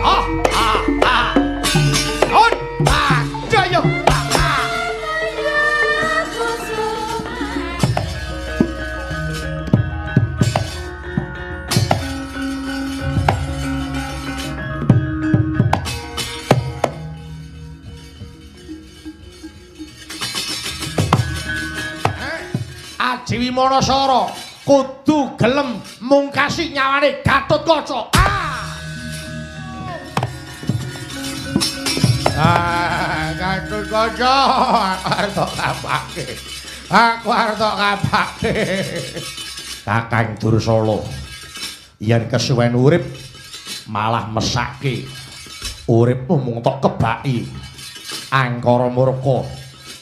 Ah ah ah. On ah jaya. Ah. Aji Wimanasara kudu gelem mungkasi nyawane Gatotkaca. Ah! Ah, Gatotkaca, aku arep tok kapake. Aku arep tok kapake. Kakang Dursala, yen kesuwen urip malah mesake. Uripmu mung tok kebaki. Angkara murka,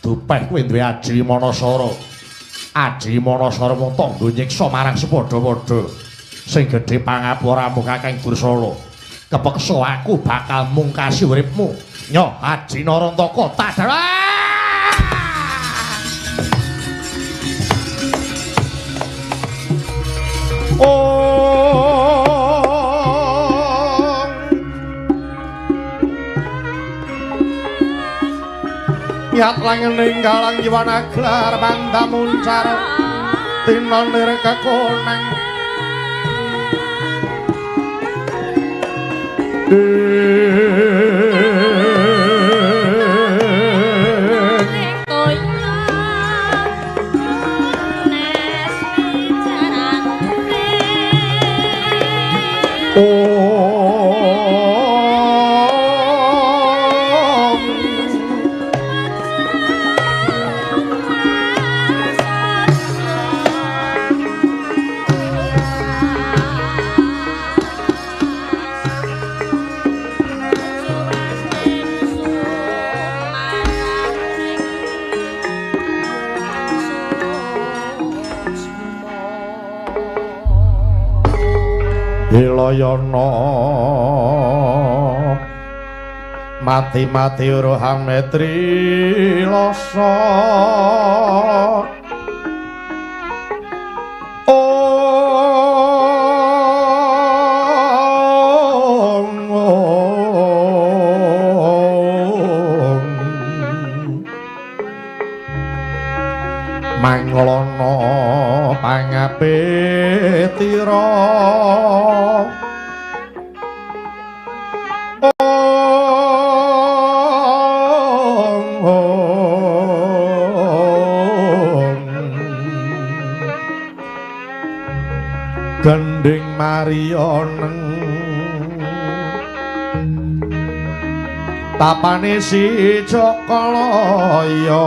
dupeh kowe duwe Aji Wimanasara. Aji Manasara mung tok nggo nyiksa marang sepadha-padha. Sing gedhe pangapuramu Kakang Dursala. Kepeksa aku bakal mungkasi uripmu. Nyoh Aji Narantaka tak. Oh. Yat langening galang jiwana glar pandamuncar tinanir kekoneng Ilayana mati-mati rohame trilasa. Ong ong manglana pangapitira. Gending Marioneng tapane si Jokolaya.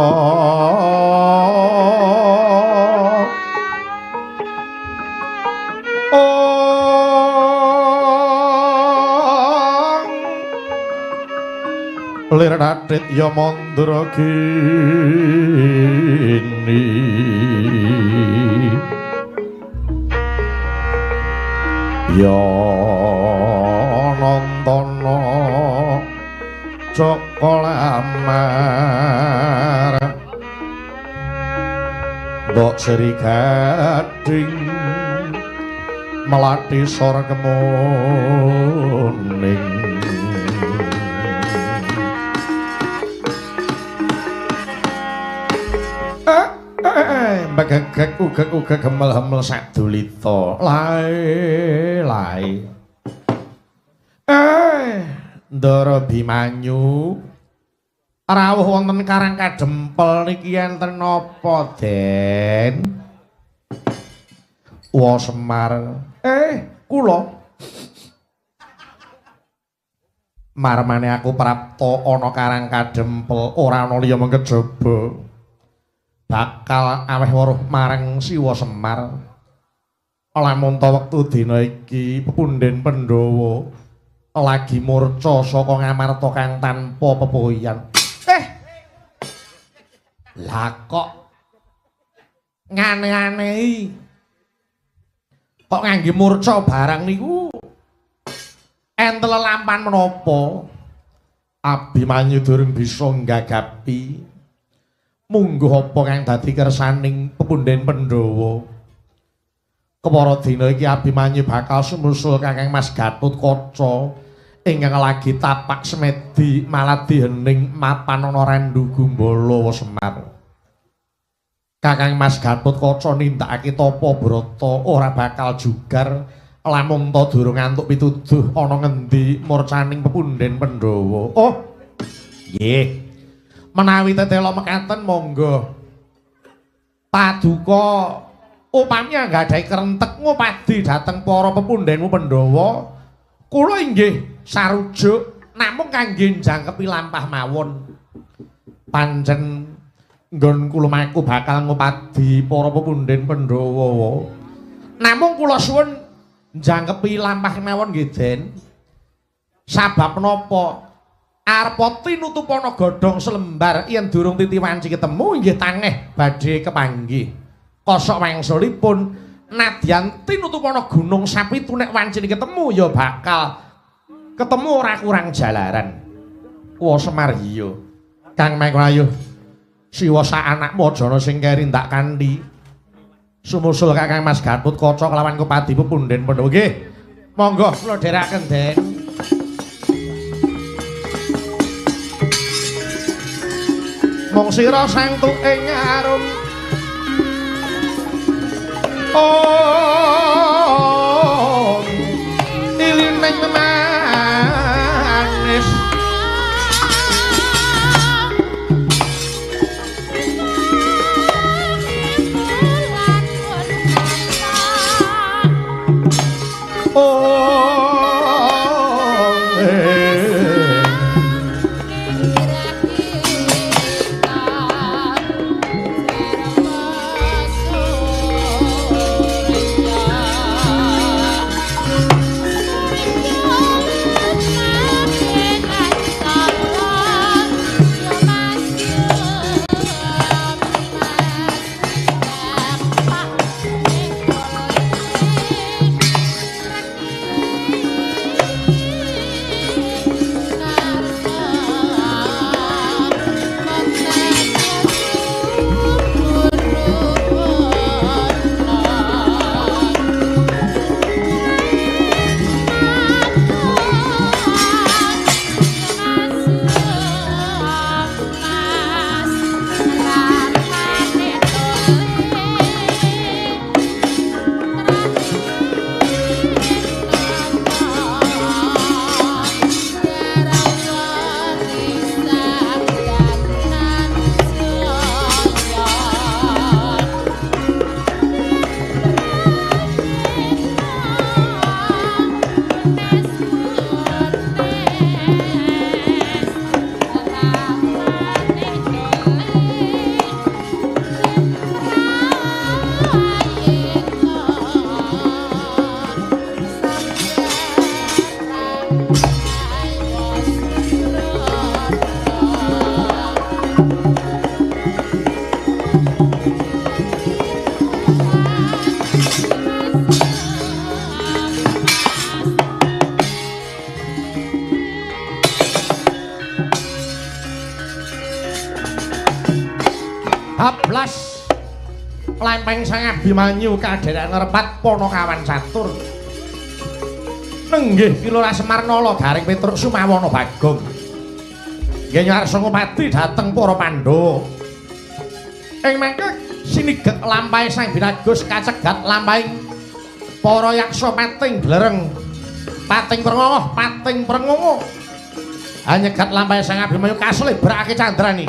Ong lir natit ya mandra gini. Ya nontono Joko Lamar mbok Sri Gading melati sor kemuning. Begegek ugek-ugek gemel-gemel sadulita. Lae lae. Ndara Bimanyu rawuh wonten Karang Kadempel niki enten napa, Den? Wa Semar. Kula. Marmane aku prapta ana Karang Kadempel ora ana liya mung kejaba bakal aweh weruh marang Siwa Semar. Lamun ta wektu dina iki pepunden Pandhawa lagi murca saka Ngamarta kang tanpa pepoyan. Lah kok ngane-anehi. Kok ngangge murca barang niku enten lelampan menapa? Abimanyu durung bisa nggagapi. Mungguh apa kang dadi kersaning pepunden Pandhawa. Kepara dina iki Abimanyu bakal sumusul Kakang Mas Gatotkaca Ingkang lagi tapak semedi maladi hening mapan ana randu gumbala Semar. Kakang Mas Gatotkaca nindakake tapa brata ora bakal jugar lamun ta durung antuk pituduh ana ngendi murcaning pepunden Pandhawa. Oh. Nggih. Menawi tetela mekaten monggo. Paduka upami anggadhahi krentek ngupadi dhateng para pepundenmu Pandhawa, kula inggih sarujuk namung kangge njangkepi lampah mawon. Pancen nggon kula maku bakal ngupadi para pepunden Pandhawa. Namung kula suwun njangkepi lampah mawon nggih, Den. Sabab napa? Arep tinutupana godhong selembar yen durung titi wanci ketemu inggih tangeh badhe kepanggih. Kosok wangsulipun nadyan tinutupana gunung sapitu nek wancine ketemu ya bakal ketemu ora kurang jalaran. Kuwa Semar iya. Kang Mekayuh siwa sak anakmu aja ana sing keri ndak kanthi. Sumusul Kakang Mas Gatotkaca kelawan kupadi pepunden Pandhawa. Nggih. Monggo kula dherekaken, Den. Mung sira sang tuking arum. Oh, ilining manis. Oh, Hablas lempeng sang Abimanyu kadheran ngrepat Panakawan catur. Nenggih Kilurah Semar Nala Garing Petruk Sumawana Bagong. Nggih nyarsa ngupadi dhateng para Pandhawa. Ing mangke sinigek lampahe Sang Binagus kacegat lampahing para yaksa pating blereng, pating prengoh, pating prengongo. Anyegat lampahe Sang Abimanyu kaslebrakake candrani.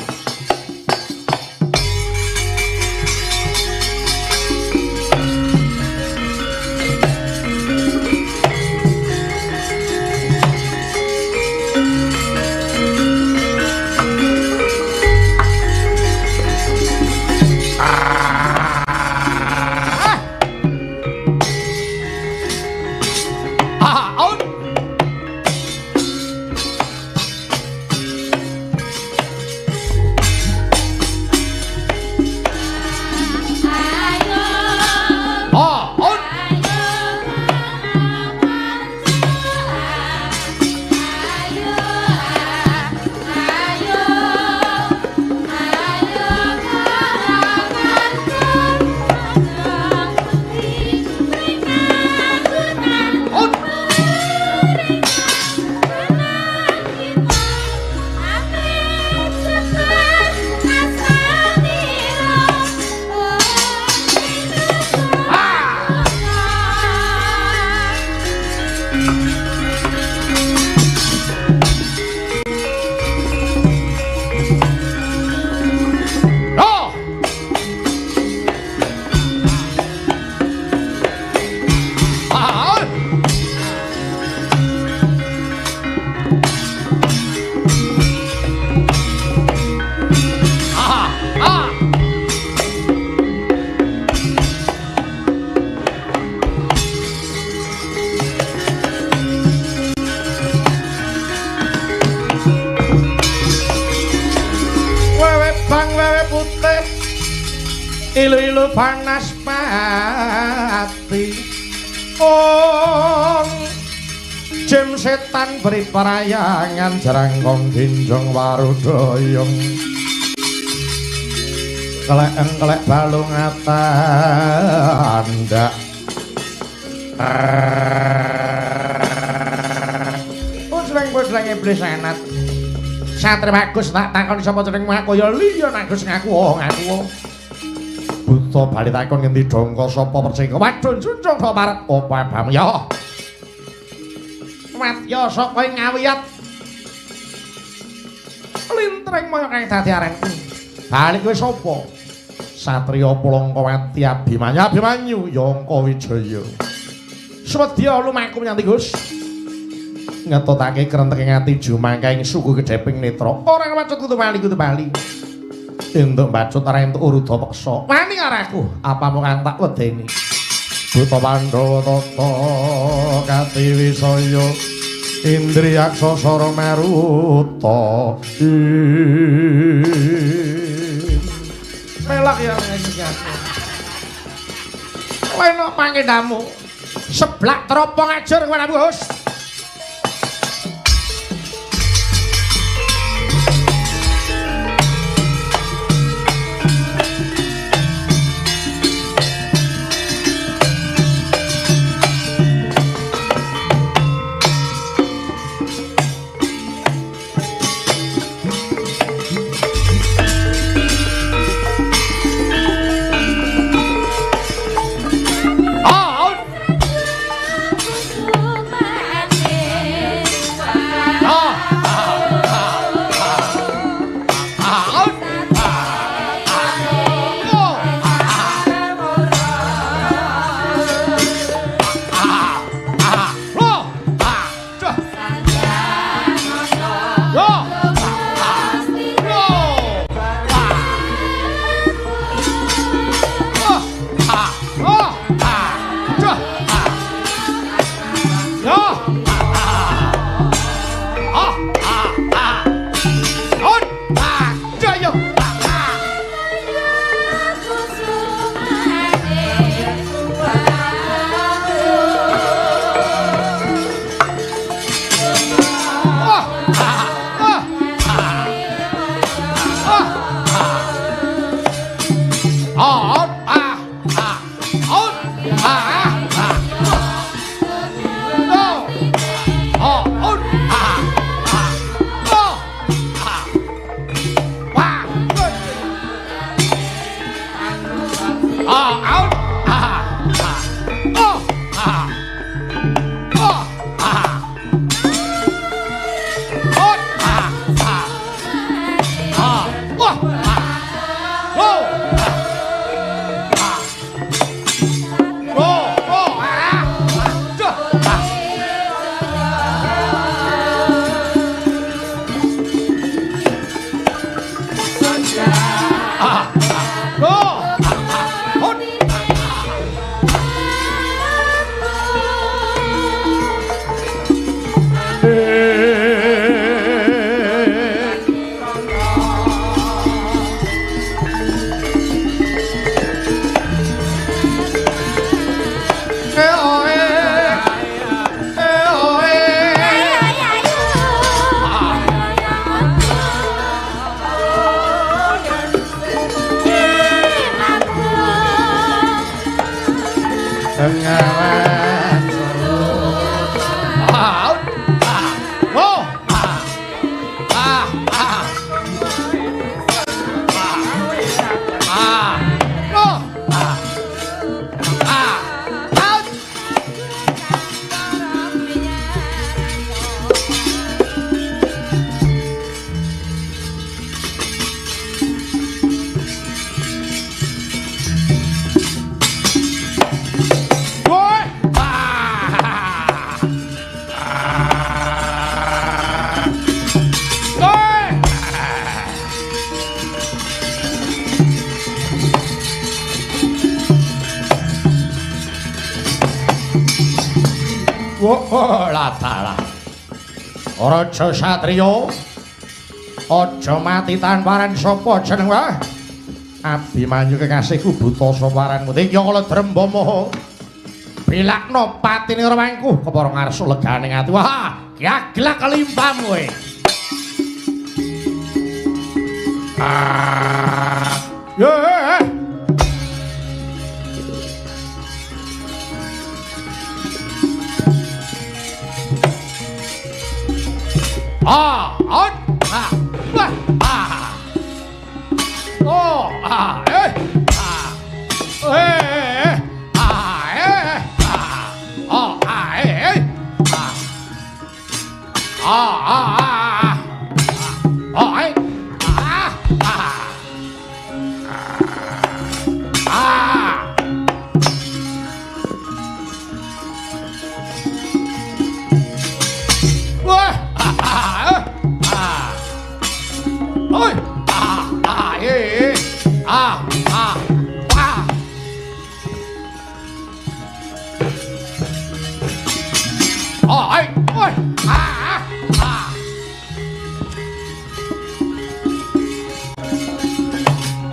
Ilu-ilu banaspati. Ong jem setan beri parayangan jerangkong ginjong warudoyong. Kelek-kelek balung atandak. Pusleng-pusleng iblis enat. Satri bagus tak takon sapa jenengmu aku ya liya Agus ngaku oh ngaku. Buta bali takon ngendi dongko sapa percaya. Wadon junjung kok parek opo abam ya. Wadya saka ing ngawiyat. Lintreng moyo kang dadi aren. Bali kowe sapa? Satriya Pulangkawati Abimanyu Abimanyu Yangka Wijaya. Swedya lumaku menyang Gus. Ngetotake krenteng ati jumangkaing suku kedheping netra. Ora kewacut kudu bali kudu bali. Entuk bacut ora entuk uruda peksa. Wani karo aku, apamu kang tak wedeni. Buta Pandhawa tata katiwisaya Indriyaksa sara maruta. Melok ya leno pangendamu. Seblak teropong ajur kowe Nabu Hus. Raja Satriya aja mati tanpa ren sapa jeneng wae. Abimanyu kekasihku buta sawaran mutih ya kala Drembama. Bilakno patine rawangku kepara ngarsa legane ati. Wah, gaglak kelimpam kowe. Ah. Ye. Ah, ah, ah, wah, ah. Oh, ah, eh, ah, eh, ah, eh, ah, oh, ah, eh, ah, ah, ah, ah, oh, eh, ah, ah, ah. Wah, ah, ah, ah, oi, ah, ah, eh, ah, ah, ah. Oh, ai, oi, ah, ah.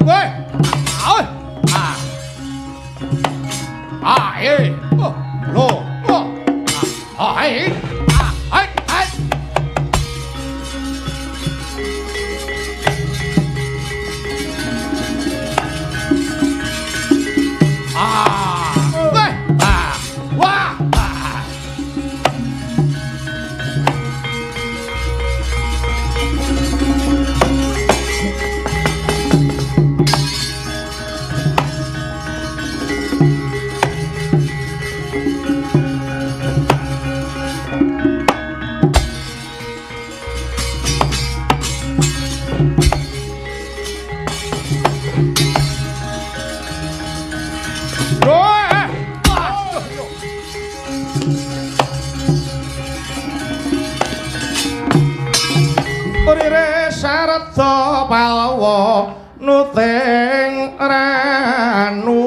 Woi, oi, ah. Ah, eh, oh, lo, oh, ah, ai, ah, ai, ai. Ah, woi, ah, wah, ah. Rire sarada palwa nuting ranu.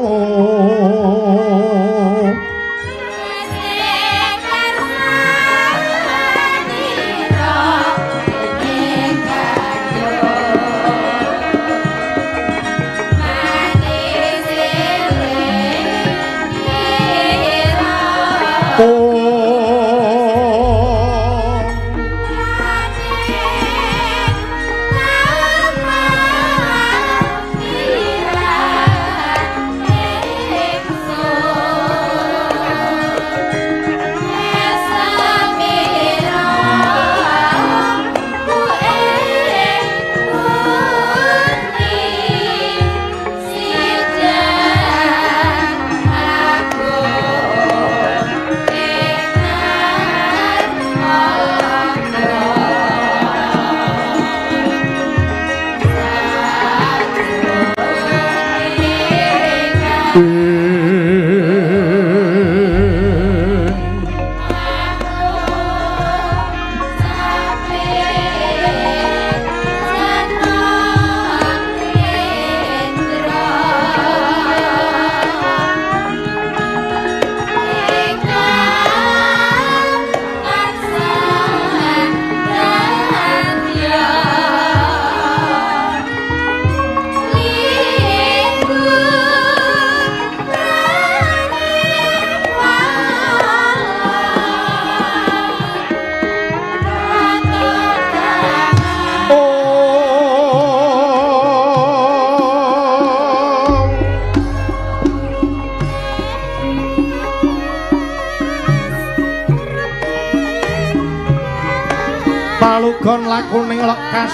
Palugon lakuning lekas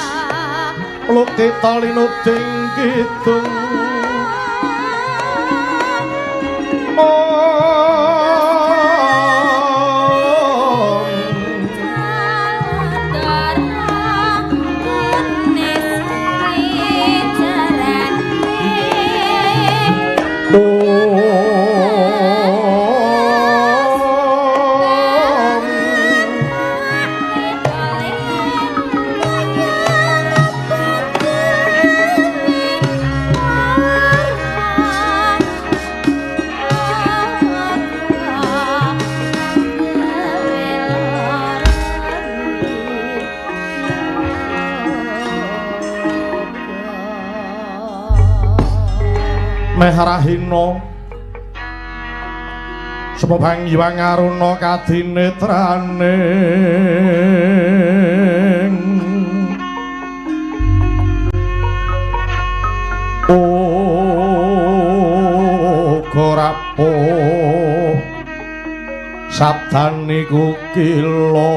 lukita linuding kidung. Om. Meh rahina sapa Bang Hyang Aruna kadinetraning uga rapuh sabdane kukila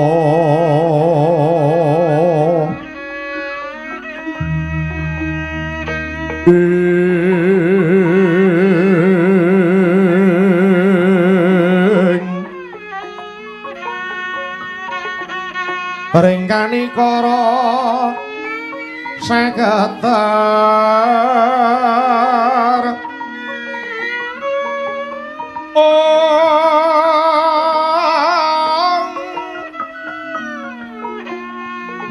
ringkani kara seketar ong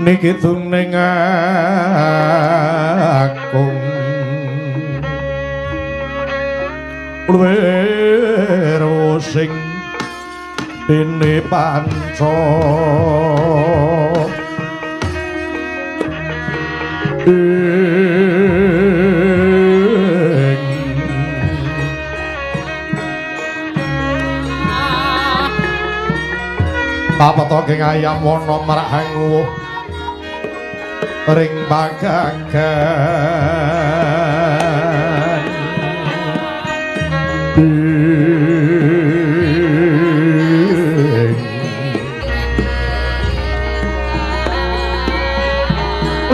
niki tuning akung luwih sing dene panca ing papatoking ayam wana marak hanguwuh ring pagagan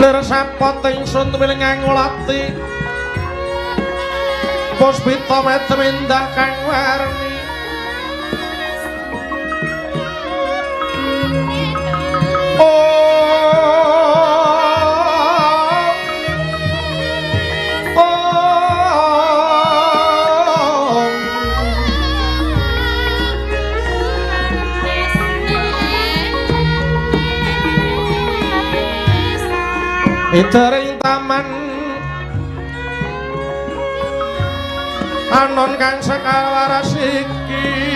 lir sapot ingsun tumiling ngulati puspita metumindah kang werni Idering taman anon kang sekar waras iki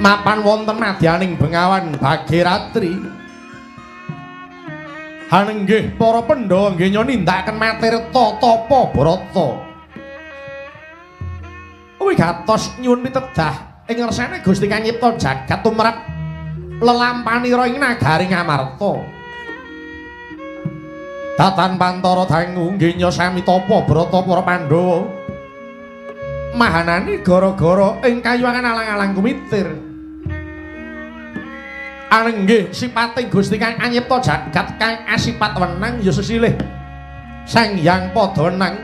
mapan wonten madyaning Bengawan Bagiratri. Hanenggih para Pandhawa nggih nindakaken matirta tapa brata. Wigatos nyuwun pitedah ing ngersane Gusti kang nyipta jagat tumrap lelampanira ing nagari Ngamarta. Datan pantara dangu nggih sami tapa brata para Pandhawa. Mahanani gara-gara ing kayuwangan alang-alang kumitir. Anenggih sipate Gusti kang anyipta jagat kang asipat wenang ya sesilih Sang Hyang Padhanang.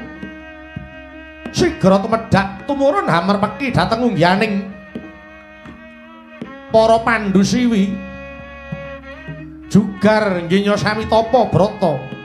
Sigra tumedhak tumurun hamerpeki dhateng unggihaning para Pandhu Siwi. Jugar nggih sami tapa brata.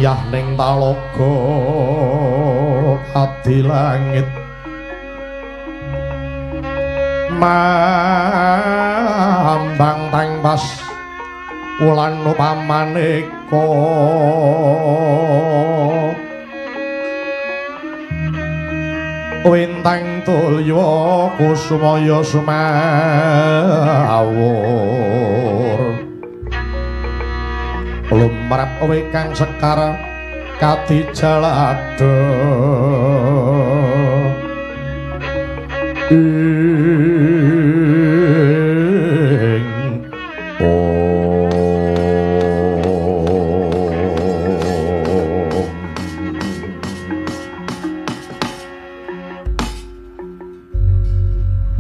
Uyah ning talaga adi langit mambang tangpas wulan upamaneka wintang tulya kusumaya sumawur lumrap wekang sekar kadijalada ing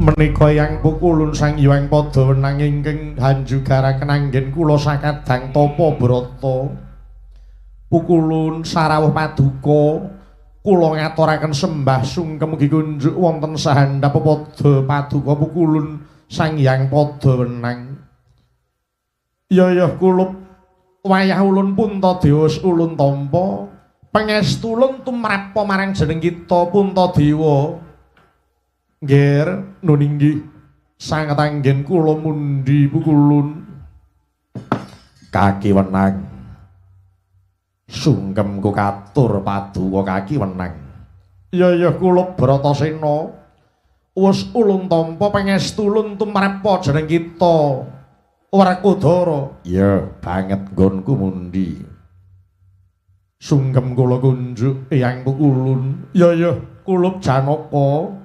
menika yang pukulun Sang Hyang Padha wenang ingkang hanjugaraken anggen kula sakadang tapa brata. Pukulun sarawuh paduka kula ngaturaken sembah sungkem mugi kunjuk wonten sahandap padha paduka pukulun Sang Hyang Padha wenang. Ya kulup wayah ulun Puntadewa ulun tampa pangestulun tumrap marang jeneng kita Puntadewa. Nggih, nun inggih sanget anggen kula mundi pukulun kaki wenang. Sungkem ku katur paduka kaki wenang. Ya kula Bratasena wis ulun tampa pangestulun tumrap jeneng kita Werkudara. Ya banget nggonku mundi. Sungkem kula kunjuk eyang pukulun. Ya kulup Janaka.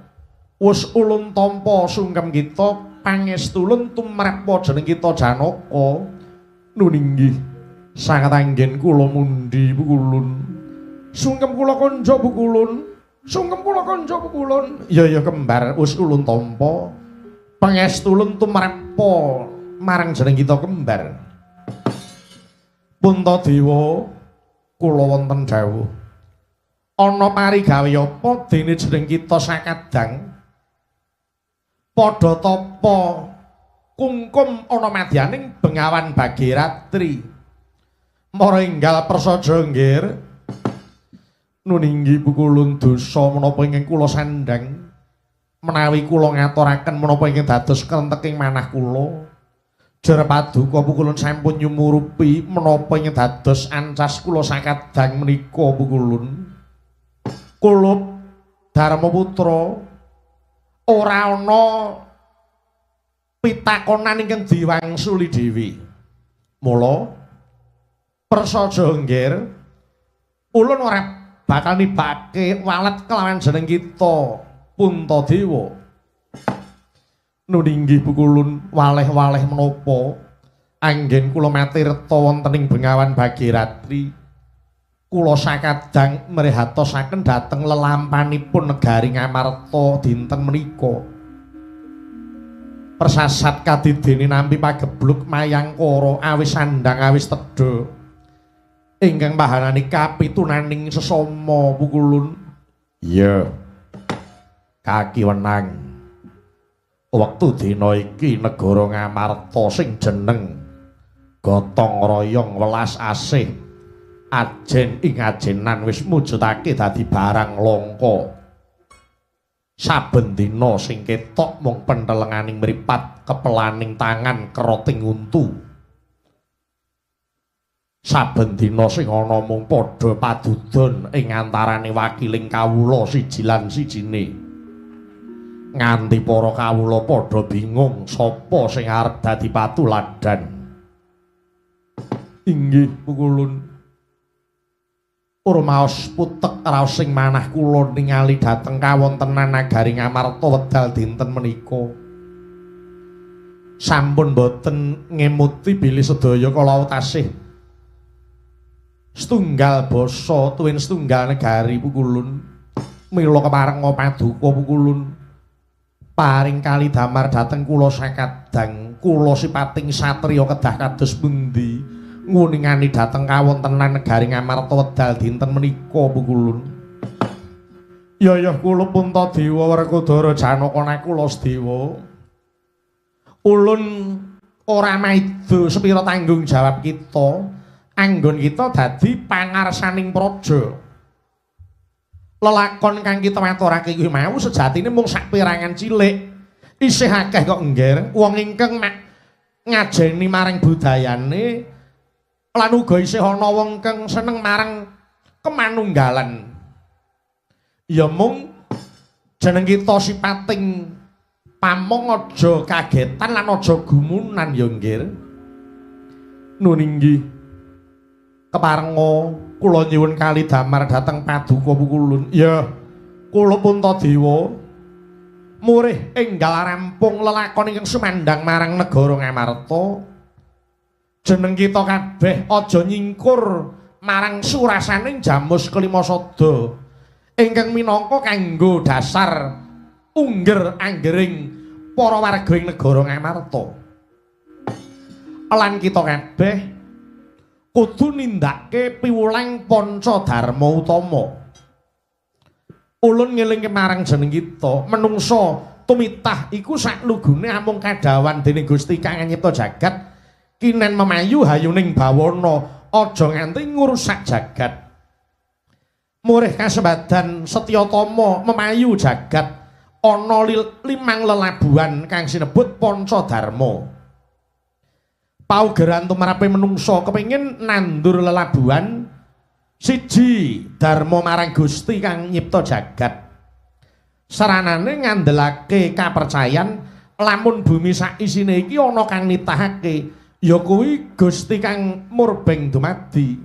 Wis ulun tampa sungkem kita pangestulun tumrap jeneng kita Janaka. Nun inggih sanget anggen kula mundi pukulun. Sungkem kula kanca pukulun. Sungkem kula kanca pukulun. Ya kembar wis ulun tampa pangestulun tumrap marang jeneng kita kembar. Puntadewa kula wonten dawuh. Ana parigawe apa dene jeneng kita sakadang padha tapa kungkum ana madyaning bengawan Bagiratri. Mara enggal prasaja nggih. Nun inggih pukulun dosa menapa ingkang kula sandhang menawi kula ngaturaken menapa ingkang dados krenteking manah kula. Jare paduka pukulun sampun nyumurupi menapa ingkang dados ancas kula sakadang menika pukulun. Kulup Darmaputra ora ana pitakonan ingkang diwangsuli dhewe. Mula prasaja nggih ulun ora bakal nibake walet kelawan jeneng kita Puntadewa. Nun inggih pukulun waleh-waleh menapa anggen kula matirta wonten ing bengawan Bagiratri. Kula sakadang mrehatosaken dhateng lelampanipun negari Ngamarta dinten menika. Persasat kadidene nampi pagebluk mayangkara awis sandhang awis tedha ingkang pahanane kapitunaning sesama pukulun. Iya. Kaki wenang. Wektu dina iki negara Ngamarta sing jeneng gotong royong welas asih ajen ing ajenan wis mujudake dadi barang langka. Saben dina sing ketok mung pentelenganing mripat, kepelaning tangan, keroting untu. Saben dina sing ana mung padha padudon ing antarane wakiling kawula siji lan sijine. Nganti para kawula padha bingung sapa sing arep dadi patuladan. Inggih pukulun. Rumaos putek raos sing manah kula ningali dhateng kawontenan nagari Ngamarta wedal dinten menika. Sampun boten ngemuti bilih sedaya kala tasih setunggal basa tuwin setunggal negari pukulun. Mila keparenga paduka pukulun paring kali damar dhateng kula sakadang kula sipating satriya kedah kados pundi nguningani dhateng kawontenan negari Ngamarta wedal dinten menika pukulun. Ya kula Puntadewa Werkudara Janaka Nakula Sedewa. Ulun ora maida sepira tanggung jawab kita Anggon kita dadi pangarsaning praja. Lelakon kang kita aturake kuwi mau sejatine mung saperangan cilik. Isih akeh kok ngger wong ingkang ngajeni marang budayane lan uga isih ana wong kang seneng marang kemanunggalan. Ya mung jeneng kita sipating pamong aja kagetan lan aja gumunan ya nggir. Nun inggih. Keparenga kula nyuwun kali damar dhateng paduka Pukulun. Ya, kula Puntadewa murih enggal rampung lelakon ingkang sumandhang marang negara Ngamarta. Jeneng kita kabeh aja nyingkur marang surasaning Jamus Kelima Sada ingkang minangka kanggo dasar ungger anggering para warga ing negara Ngamarta. Lan kita kabeh kudu nindakake piwulang panca dharma utama. Ulun ngelingke marang jeneng kita, menungsa tumitah iku saklugune amung kadhawan dening Gusti kang nyipta jagat, kinen memayu hayuning bawana, aja nganti ngrusak jagat. Murih kasembadan Setyatama memayu jagat, ana limang lelabuhan kang sinebut panca dharma. Paugeran tumrape menungsa kepengin nandur lelabuhan siji dharma marang Gusti kang nyipta jagat. Saranane ngandelake kapercayan lamun bumi sak isine iki ana kang nitahake ya kuwi Gusti kang murbeng dumadi.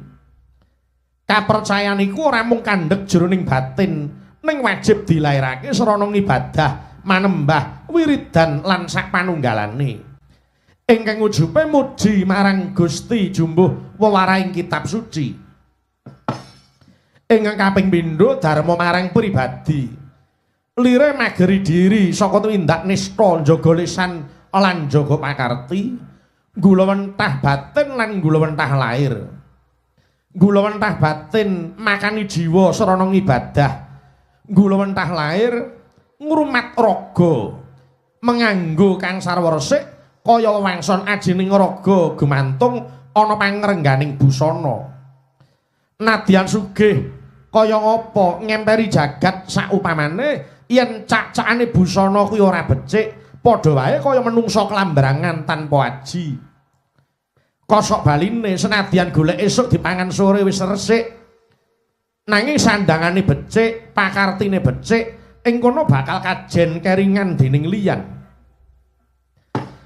Kapercayan iku ora mung kandhek jroning batin, ning wajib dilairake sarana ngibadah, manembah, wiridan lan sak panunggalane. Ingkang wujupe muji marang Gusti jumbuh wewarahing kitab suci. Ingkang kaping pindho dharma marang pribadi. Lire mageri diri saka tumindak nista njaga lisan lan njaga pakarti, nggulawentah batin lan nggulawentah lair. Nggulawentah batin makani jiwa sarana ngibadah. Nggulawentah lair ngrumat raga, menganggo kang sarwa resik kaya wangson ajining raga gumantung ana pangrengganing busana. Nadyan sugih kaya ngapa ngemperi jagat saupamane yen cak-cakane busana kuwi ora becik, padha wae kaya menungsa klambrangan tanpa aji. Kosok baline senadyan golek esuk dipangan sore wis resik, nanging sandangane becik, pakartine becik, ing kono bakal kajen keringan dening liyan.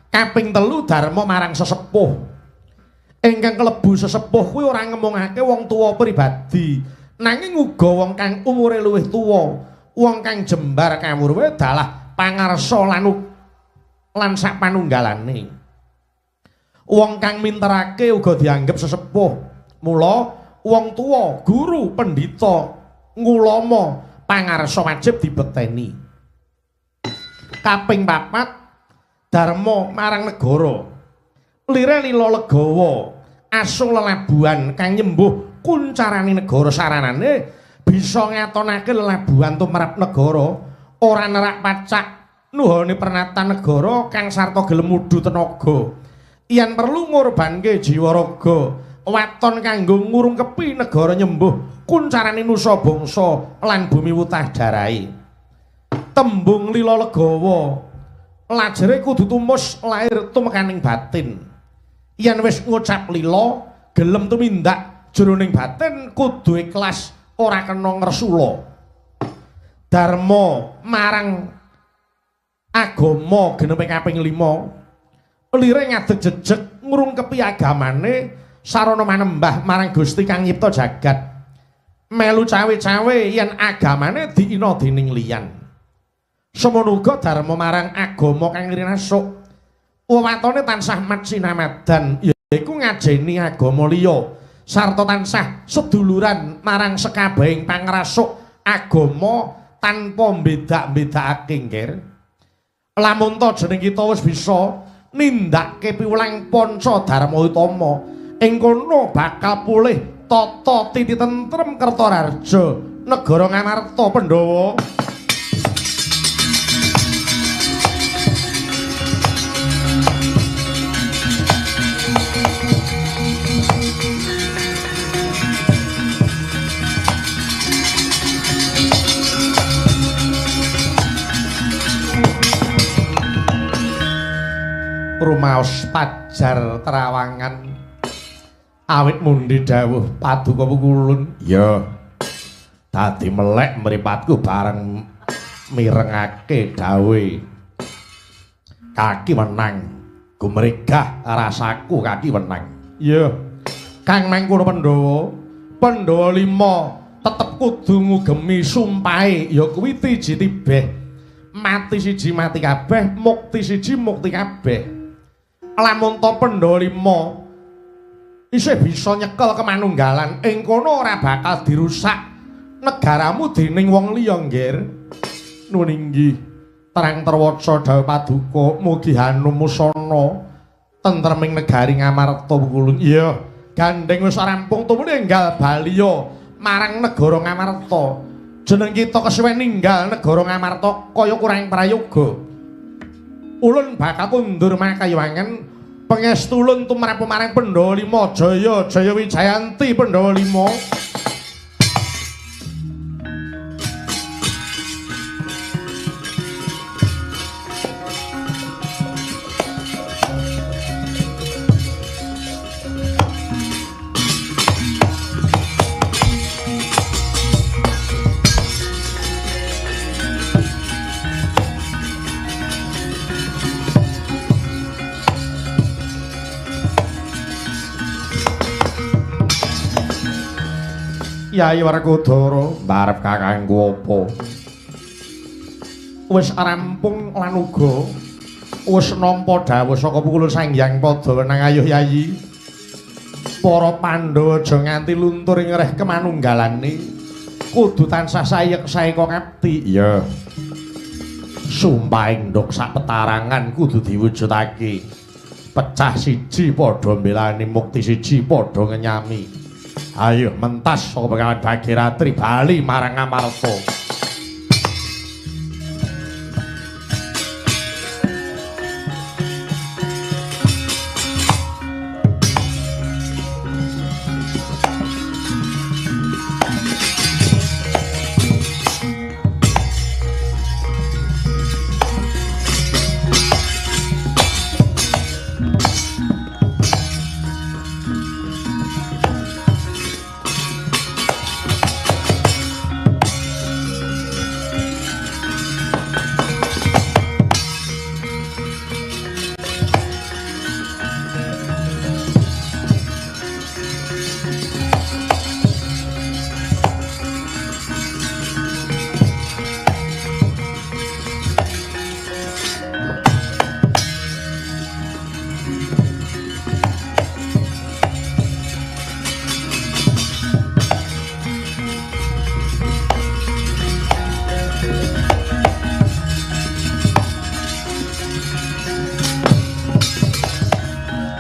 Kaping telu dharma marang sesepuh. Ingkang kelebu sesepuh kuwi ora ngemongake wong tuwa pribadi, nanging uga wong kang umure luwih tuwa, wong kang jembar kawruhe dalah pangarsa lan sak panunggalane. Wong kang minterake uga dianggep sesepuh. Mula wong tuwa, guru, pendhita, ngulama, pangarsa wajib dibekteni. Kaping papat dharma marang negara. Lire lila legawa, asung lelabuhan kang nyembuh kuncarane negara saranane bisa ngatonake lelabuhan tumrap negara, ora nerak pacak nuhone pernatan negara kang sarta gelem mudhu tenaga. Yen perlu ngorbanke jiwa raga, waton kanggo ngurungkepi negara nyembuh kuncarane nusa bangsa lan bumi wutah darahe. Tembung lila legawa lajere kudu tumus lair tumekaning batin. Yen wis ngucap lila, gelem tumindak jroning batin kudu ikhlas, ora kena ngresula. Dharma marang agama genepe kaping 5, lire ngadeg jejeg ngrungkepi agamane sarana manembah marang Gusti kang nyipta jagat. Melu cawe-cawe yen agamane diina dening liyan. Semono uga dharma marang agama kang rinasuk. Wewatone tansah matsinamadan, yaiku ngajeni agama liya sarta tansah seduluran marang sekabehing pangrasuk agama tanpa mbedak-mbedakake nggir. Lamun ta jeneng kita wis bisa nindakake piwulang panca dharma utama, ing kono bakal pulih tata titi tentrem kerta raharja negara Ngamarta Pandhawa. Rumaos pajar terawangan awit mundi dawuh paduka pukulun. Ya. Dadi melek mripatku bareng mirengake dawuhe. Kaki wenang, gumregah rasaku kaki wenang. Iya. Kang mangkono Pandhawa, Pandhawa 5 tetep kudu ngugemi sumpahe ya kuwi tiji tibeh. Mati siji mati kabeh, mukti siji mukti kabeh. Lamun to Pandhawa 5 isih bisa nyekel kemanunggalan ing kono ora bakal dirusak negaramu dening wong liya, Nggir. Nuwun inggih. Terang terwaca dawuh paduka mugi hanum musana tentreming negari Ngamarta Pukulun. Iya, gandeng wis rampung tumune enggal baliya marang negara Ngamarta. Jeneng kita kesuwen ninggal negara Ngamarta kaya kurang prayoga. Ulun bakal kundur makayiwangan pangestu ulun tumrap marang Pandhawa 5. Jaya Jaya Wijayanti Pandhawa 5. Yai Werkudara mbarep kakangku apa? Wis rampung lan uga wis nampa dawuh saka Pukulun Sang Hyang Padha wenang. Ayuh Yayi. Para Pandhawa aja nganti luntur ing reh kemanunggalane. Kudu tansah sayek saeka ngabdi. Iya. Sumpahing nduk sak petarangan kudu diwujudake. Pecah siji padha mbelani, mukti siji padha ngenyami. Ayo mentas saka Bengawan Bagiratri bali marang Ngamarta.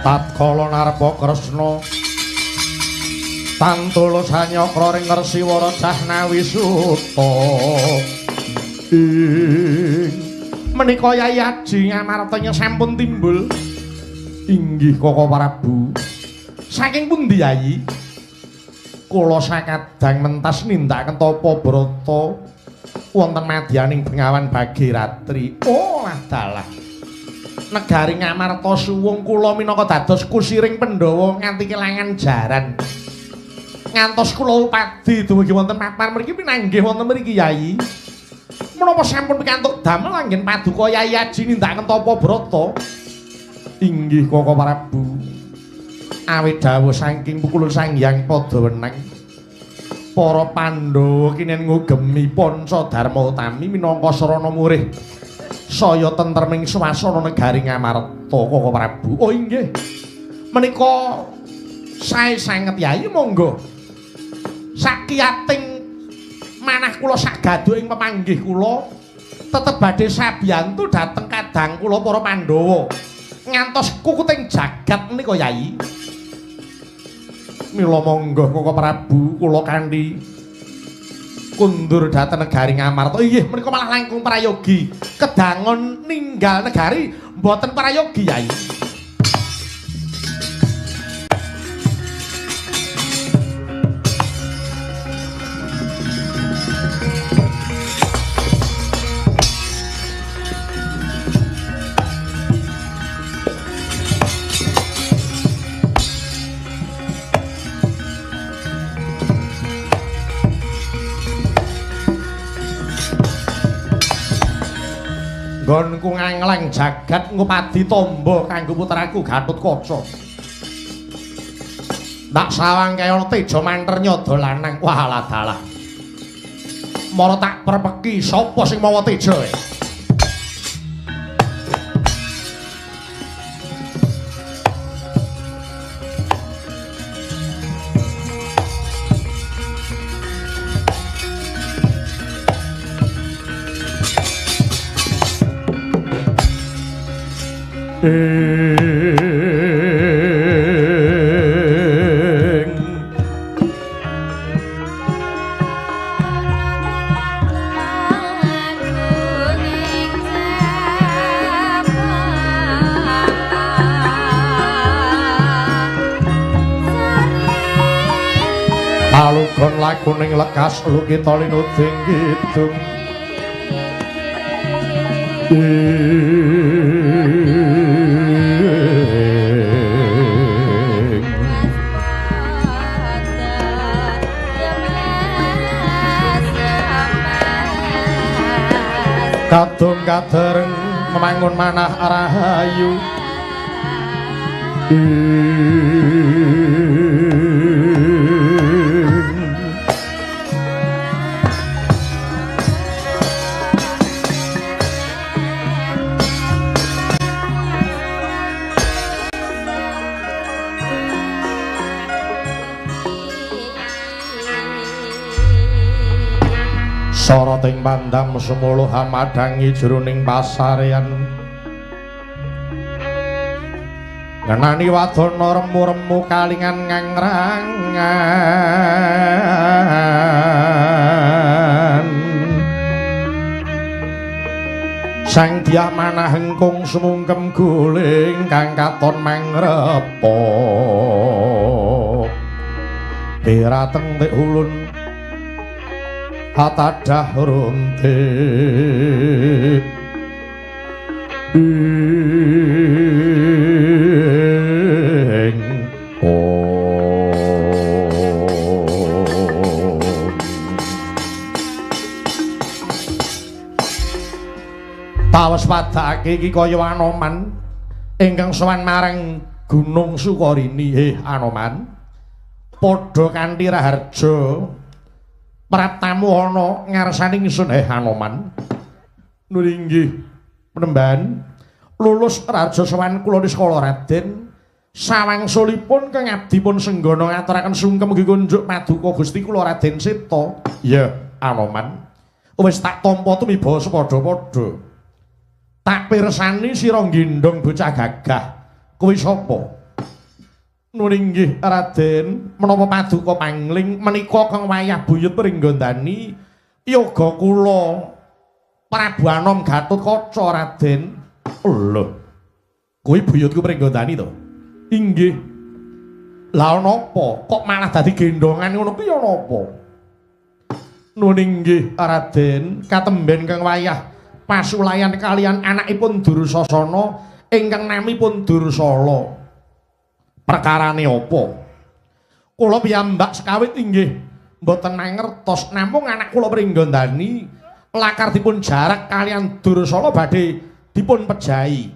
Tatkala narpa Kresna tantula sanyakra ring Resiwara Jahnawi Suta. Ing menika Yai Aji Ngamarta sampun timbul. Inggih Koko Prabu. Saking pundi Yai? Kula sakadang mentas nindakaken tapa brata wonten madyaning Bengawan Bagiratri. Oh dalah. Negari Ngamarta suwung kula minangka dados kusiring Pandhawa nganti kelangan jaran. Ngantos kula upadi dumugi wonten papan mriki pinanggih wonten mriki Yai. Menapa sampun pikantuk damel anggen paduka Yai Aji nindakaken tapa brata? Inggih Koko Prabu. Awit dawuh saking Pukulun Sang Hyang Padha wenang. Para Pandhawa kinen ngugemi Panca Dharma Utami minangka sarana murih saya tentreming swasana negari Ngamarta Koko Prabu. Oh inggih. Menika sae sanget Yai, monggo. Sakiyating manah kula sak gaduh ing pemanggih kula tetep badhe sabiyantu dhateng kadang kula para Pandhawa. Ngantos kukuting jagat menika Yai. Mila monggo Koko Prabu kula kanthi kundur dhateng negari Ngamarta. Inggih menika malah langkung prayogi. Kedangon ninggal negari mboten prayogi Yai. Nggonku nganglang jagat ngupadi tombo kanggo putraku Gatotkaca. Tak sawang kaya ana teja manter nyada lanang. Wah dalah. Mara tak perpeki sapa sing mawa teja. Alugon lakuning lekas lukita linuding kidung. Kadung kadereng memangun manah rahayu. Soroting pandam sumuluh hamadangi jroning pasarean. Ngenani wadana remu-remu kalingan ngangrangan. Sang Dyah manah hengkung sumungkem guling kang katon mangrepa. Pirateng tik ulun atadah runtik. Ing om. Tawes padake iki kaya Anoman ingkang sowan marang Gunung Sukarini. Anoman, padha kanthi raharja praptamu ana ngarsane ingsun. Anoman. Nuli inggih penemban lulus raja sowan kula niskala Raden. Sawangsulipun kang abdi pun senggana ngaturaken sungkem mugi kunjuk paduka Gusti kula Raden Seta. Ya Anoman, wis tak tampa tumiba sepadha-padha. Tak pirsani sira nggendhong bocah gagah kuwi sapa? Nuli inggih Raden, menapa paduka pangling menika kang wayah buyut Pringgondani yoga kula Prabu Anom Gatotkaca Raden. Lho, kuwi buyutku Pringgondani to? Inggih. Lah ana apa kok malah dadi gendhongan ngono kuwi ana apa? Nuli inggih Raden, katemben kang wayah pasulayan kalian anakipun Dursasana ingkang namipun Dursala. Perkarane apa? Kula piyambak sekawit inggih mboten mangertos, namung anak kula Pringgondani lakar dipun jarak kalian Dursala badhe dipun pejahi.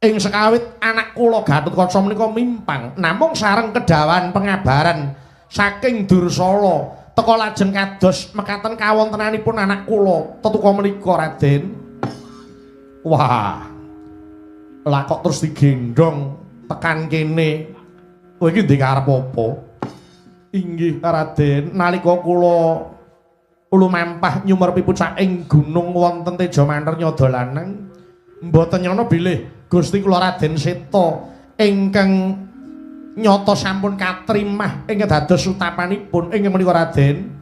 Ing sekawit anak kula Gatotkaca menika mimpang, namung sareng kedawan pengabaran saking Dursala teka lajeng kados mekaten kawontenanipun anak kula tetuka menika Raden. Wah. Lah kok terus digendhong tekan kene. Kowe iki ndek arep apa? Inggih Raden, nalika kula lumampah nyumerpi pucaking gunung wonten Teja Manter Nyada Lanang, mboten nyana bilih Gusti kula Raden Seta ingkang nyata sampun katrimah ingkang dados utapanipun inggih menika Raden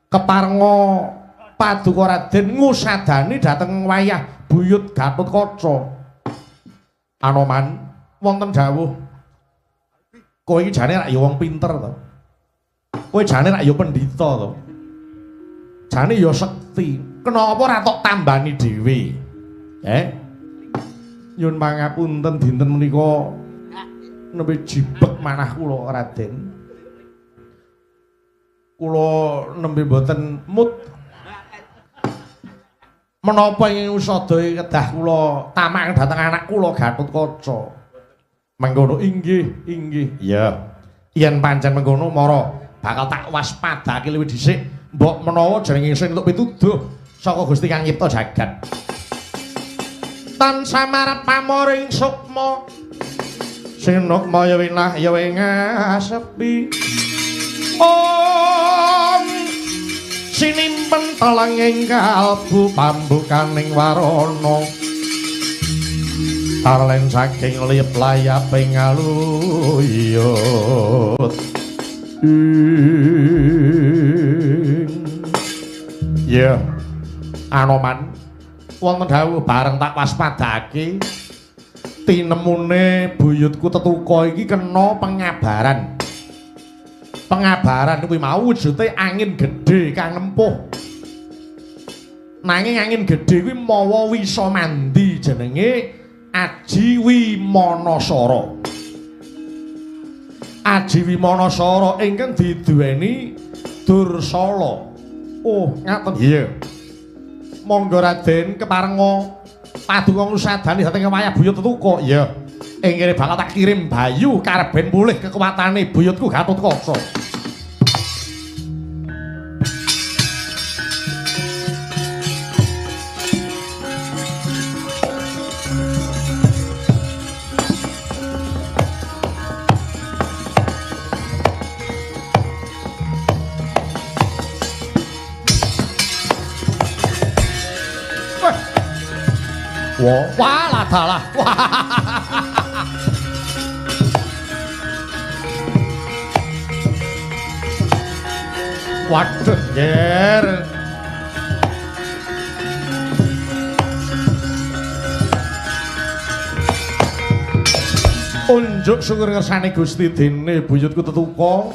keparenga paduka Raden ngusadani dhateng wayah buyut Gatotkaca. Anoman, wonten dawuh, kowe iki jane rak ya wong pinter to. Kowe jane rak ya pendhita to. Jane ya sekti. Kenapa ora tok tambani dhewe? Nyun pangapunten dinten menika nembe jibek manah kula Raden. Kula nembe mboten mut. Menapa ing usada kedah kula tamak dhateng anak kula Gatotkaca. Mengkono inggih, inggih. Iya. Yen pancen mengkono mara bakal tak waspadake luwih dhisik, mbok menawa jeneng ingsun entuk pituduh saka Gusti Kang nyipta jagat. Tan samarep pamoring sukma sinukmaya winah ya ing asepi. Om sinimpen telenging kalbu pambukaning warana tarlen saking liyep layaping aluyut. Ya Anoman, wonten dawuh bareng tak waspadake tinemune buyutku Tetuka iki kena pengabaran. Pengabaran kuwi mau wujude angin gedhe kang nempuh. Nanging angin gedhe kuwi mawa wisa mandi jenenge Aji Wimanasara. Aji Wimanasara ingkang diduweni Dursala. Oh, ngaten. Iya. Monggo Raden keparenga paduka ngusadani dhateng wayah buyut Tetuka. Iya. Ing kene bakal tak kirim Bayu kareben pulih kekuatane buyutku Gatotkaca. Wah, wah dalah. Wah. Waduh, nger. Unjuk syukur ngersane Gusti dene buyutku Tetuka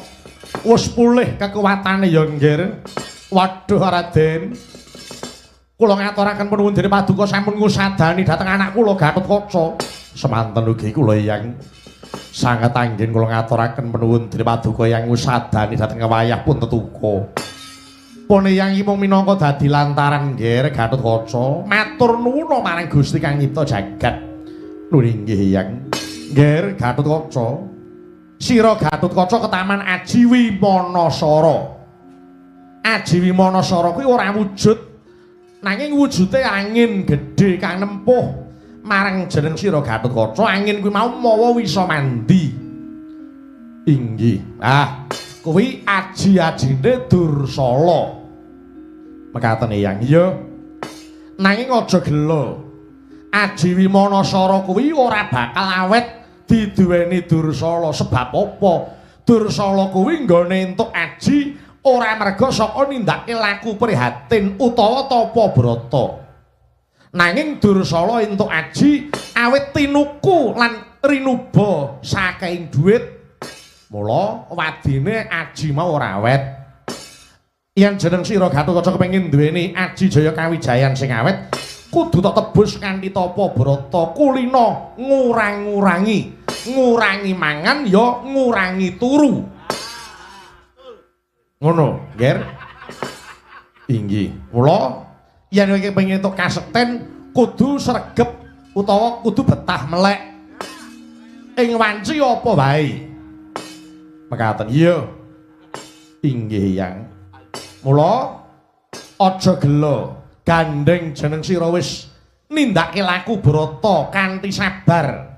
wis pulih kekuatane ya, Ngger. Waduh, Raden. Kula ngaturaken panuwun dene paduka sampun ngusadani dhateng anak kula Gatotkaca. Semanten ugi kula yang sanget anggen kula ngaturaken panuwun dene paduka yang ngusadani dhateng wayah pun Tetuka. Pun yang iki mung minangka dadi lantaran Ngger Gatotkaca matur nuwun marang Gusti kang nyipta jagat. Nuwun inggih yang Ngger Gatotkaca. Sira Gatotkaca ketaman Aji Wimanasara. Aji Wimanasara kuwi ora wujud, nanging wujude angin gedhe kang nempuh marang jeneng sira Gatotkaca. Angin kuwi mau mawa wisa mandi. Inggih. Ah, kuwi aji-ajine Dursala. Mekaten Eyang. Iya. Nanging aja gelo. Aji Wimanasara kuwi ora bakal awet diduweni Dursala. Sebab apa? Dursala kuwi nggone entuk aji ora merga saka nindakake laku prihatin utawa tapa brata. Nanging Dursala entuk aji awit tinuku lan rinuba saking dhuwit. Mula wadine aji mau ora awet. Yen jeneng sira Gatotkaca kepengin duweni aji jaya kawijayan sing awet, kudu tok tebus kanthi tapa brata kulina ngurang-ngurangi. Ngurangi mangan ya ngurangi turu. Ngono, Ngger. Inggih. Mula yen kowe kepengin entuk kasekten kudu sregep utawa kudu betah melek ing wanci apa wae. Mekaten. Iya. Inggih, Yang. Mula aja gelo, gandeng jeneng sira wis nindakake laku brata kanthi sabar.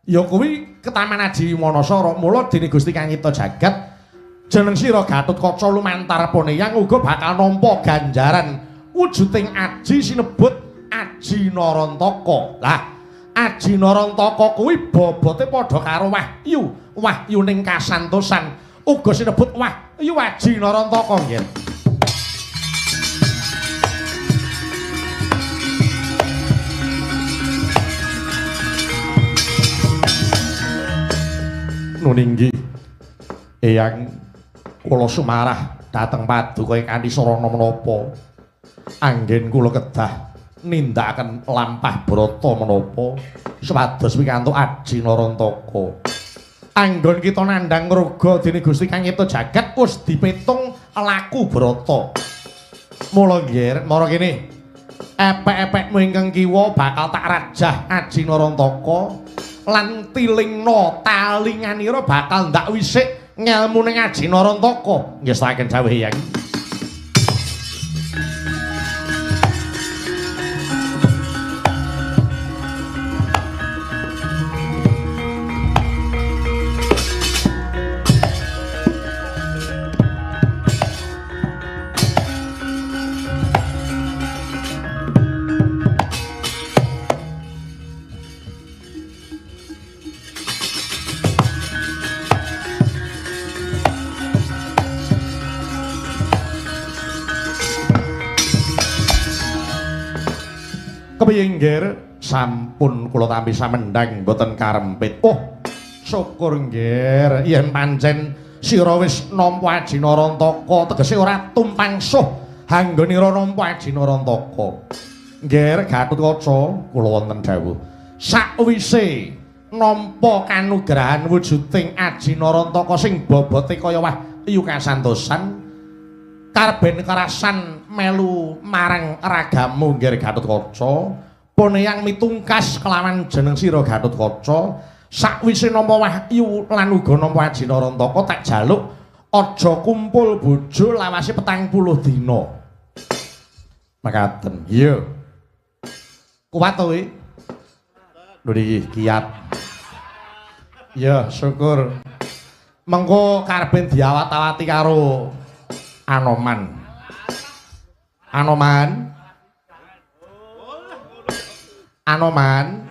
Ya kuwi ketaman Aji Wimanasara. Mula dene Gusti kang nyipta jagat jeneng sira Gatotkaca lumantar Poneyang uga bakal nampa ganjaran wujuding aji sinebut Aji Narantaka. Lah, Aji Narantaka kuwi bobote padha karo wahyu, wahyuning kasantosan uga sinebut wahyu Aji Narantaka nggih. Nun inggih Eyang, kula sumarah dhateng paduka kanthi sarana menapa anggen kula kedah nindakaken lampah brata menapa supados pikantuk Aji Narantaka. Anggon kita nandhang ngroga dene Gusti kang nyipta jagat wis dipitung laku brata. Mula nggih, mara kene. Epek-epekmu ingkang kiwa bakal tak rajah Aji Narantaka lan tilingna talinganira bakal ndak wisik ngelmune Aji Narantaka. Nggih saken dawuh Hyang. Kepiye nggir sampun kula tampi samendhang mboten karempit. Oh, syukur nggir yen pancen sira wis nampa Aji Narantaka tegese ora tumpang suh anggonira nampa Aji Narantaka. Nggir Gatotkaca kula wonten dawuh. Sakwise nampa kanugrahan wujuding Aji Narantaka sing bobote kaya wahyu kasantosan karben kerasan melu marang ragamu nggir Gatotkaca poneyang mitungkas kelawan jeneng sira Gatotkaca sakwise nampa wahyu lan uga nampa Aji Narantaka tak jaluk aja kumpul bojo lawase 40 dina. Makaten. Iya. Kuat to kowe? Lho iki kiat. Ya, syukur. Mengko karben diawat-awati karo Anoman. Anoman. Anoman.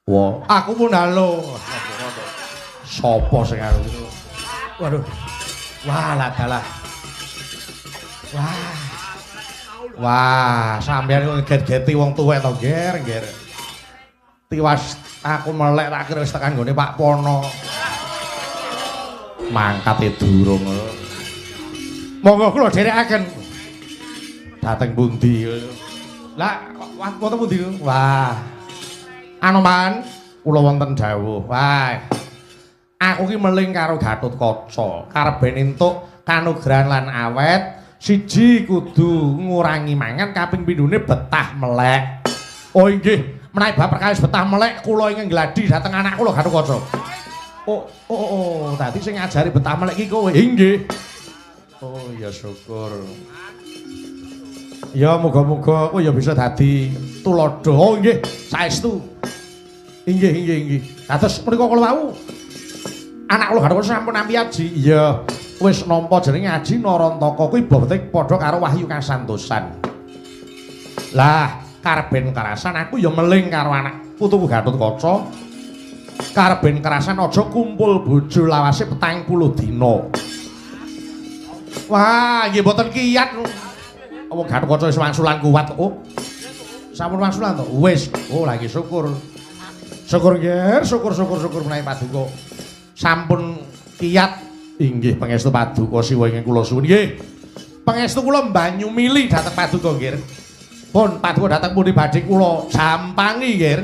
Wah, aku pun halo. Sopo sing aku? Waduh. Wah, lah dalah. Wah. Wah, sampeyan iku ngeget-geti wong tuwek to, Ger, Ger. Tiwas aku melek tak kira wis tekan nggone Pak Pono. Mangkate durung. Monggo kula dherekaken. Dateng pundi? Lah, wonten pundi? Wah. Anoman, kula wonten dawuh. Wah. Aku ki meling karo Gatotkaca. Karben entuk kanugrahan lan awet, siji kudu ngurangi mangan, kaping pindhone betah melek. Oh inggih, menawi bab perkawis betah melek kula ingkang gladi dhateng anak kula Gatotkaca. Oh, oh, oh, tadi sing ngajari betah melek iki kowe. Inggih. Oh ya syukur. Ya muga-muga kowe ya bisa dadi tuladha. Oh nggih, saestu. Inggih, inggih, inggih. Dados menika kula wau anak kula Gatotkaca sampun nampi aji. Iya, wis nampa jenenge Aji Narantaka kuwi bobote padha karo wahyu kasantosan. Lah, karben kerasan aku ya meling karo anak putuku Gatotkaca. Karben kerasan aja kumpul bojo lawase 40 dina. Wah, nggih mboten kiyat. Wong Gatotkaca wis wangsulan kuat kok. Oh. Sampun wangsulan to? Wis. Oh, lagi syukur. Syukur nggih, syukur syukur syukur menawi paduka. Sampun kiyat inggih pangestu paduka siwa ingkang kula suwun nggih. Pangestu kula mbanyu mili dhateng paduka nggih. Pun paduka dhateng pundi badhe kula jampangi nggih.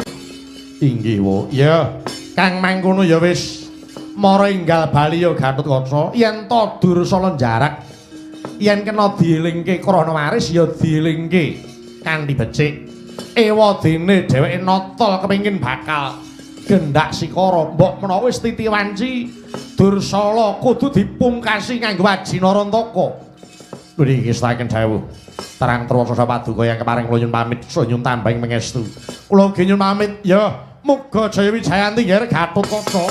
Inggih wo. Iya. Kang mangkono ya wis mara enggal bali ya Gatotkaca yen to Dursala njarak yen kena dielingke krana waris ya dielingke kanthi becik. Ewadene dheweke nata kepengin bakal gendak sikara mbok menawa wis titi wanci Dursala kudu dipungkasi nganggo Aji Narantaka. Lho iki setaken dawuh. Terang truwasa paduka yang keparing kula nyuwun pamit nyuwun tambahing pangestu. Kula ugi nyuwun pamit ya. Muga jaya wijayanti nggih Gatotkaca.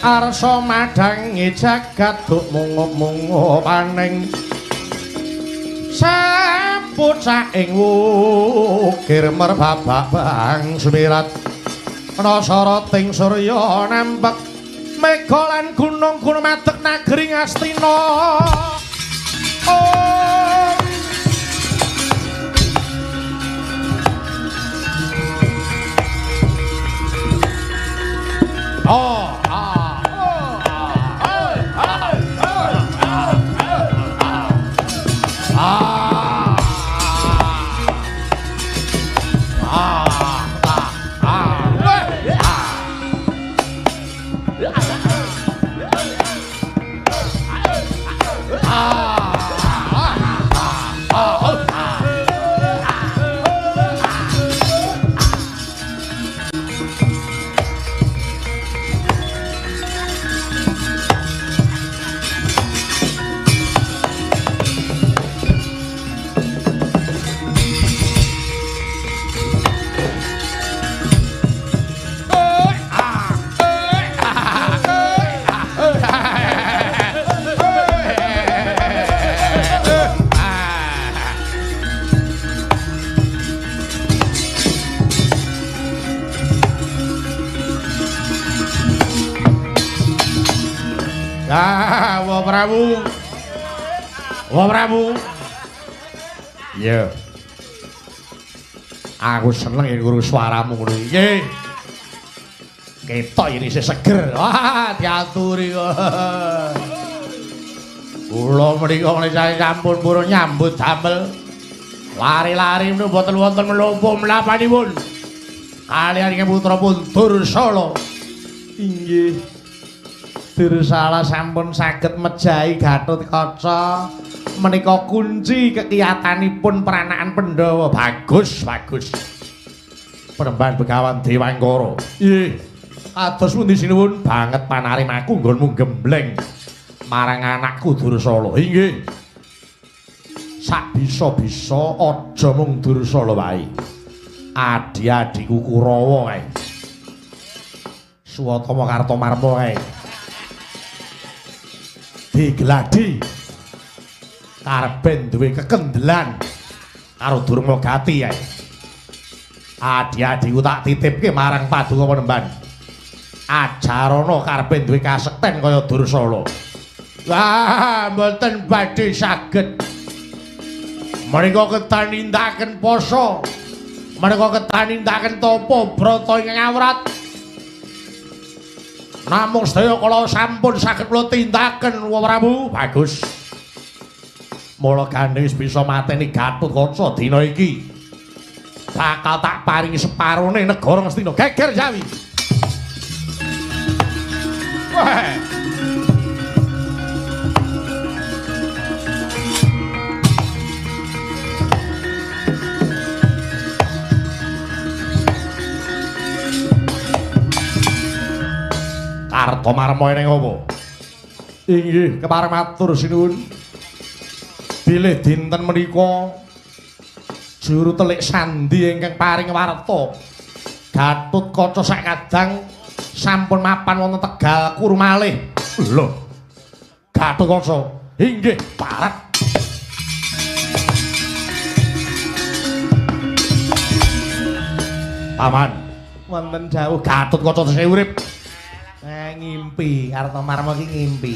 Arsa madhangi jagat duk mungup-mungup aning sapucah ing wukir merbabak bang sumirat nasarating surya nempek Mega lan gunung-gunung madeg nagri Ngastina. Oh. Oh, ah, oh, ah, ah, ah, ah, ah, ah, Wa Prabu. Wa Prabu. Iya. Aku seneng yen krungu suaramu ngono iki. Ketok yen isih seger. Wah, diaturi kok. Kula menika sampun purun nyambut damel. Lari-lari menika mboten wonten menapa mlapanipun. Kaliyan ing putra pun Dursala. Inggih. Dursala sampun saged mejahi Gatotkaca menika kunci kekiyatanipun peranakan Pandhawa. Bagus, bagus. Penemban Begawan Dewangkara. Nggih. Kados pundi sinuwun banget panarimaku nggonmu gembleng marang anakku Dursala. Inggih. Sak bisa-bisa aja mung Dursala wae. Adi-adiku Kurawa kae. Suwatama Kartomarma kae. Digladi karben duwe kekendelan karo Durmagati ae. Adi-adiku tak titipke marang Paduka Penemban. Ajarana karben duwe kasekten kaya Dursala. Wah, mboten badhe saged. Menika kedah nindakaken pasa. Menika kedah nindakaken tapa brata ingkang awrat. Namung sedaya kala sampun saged kula tindakaken Wa Prabu. Bagus. Mula gandeng wis bisa mateni Gatotkaca dina iki. Bakal tak paringi separone negara Ngastina. Geger Jawi. Wah. Kartomarma ning apa? Inggih, kepareng matur sinuwun. Bilih dinten menika juru telik sandi ingkang paring warta Gatotkaca sakadang sampun mapan wonten Tegal Kuru malih. Lho. Gatotkaca inggih parat. Paman, wonten jauh Gatotkaca tesih urip. Ngimpi, Kartomarma iki ngimpi.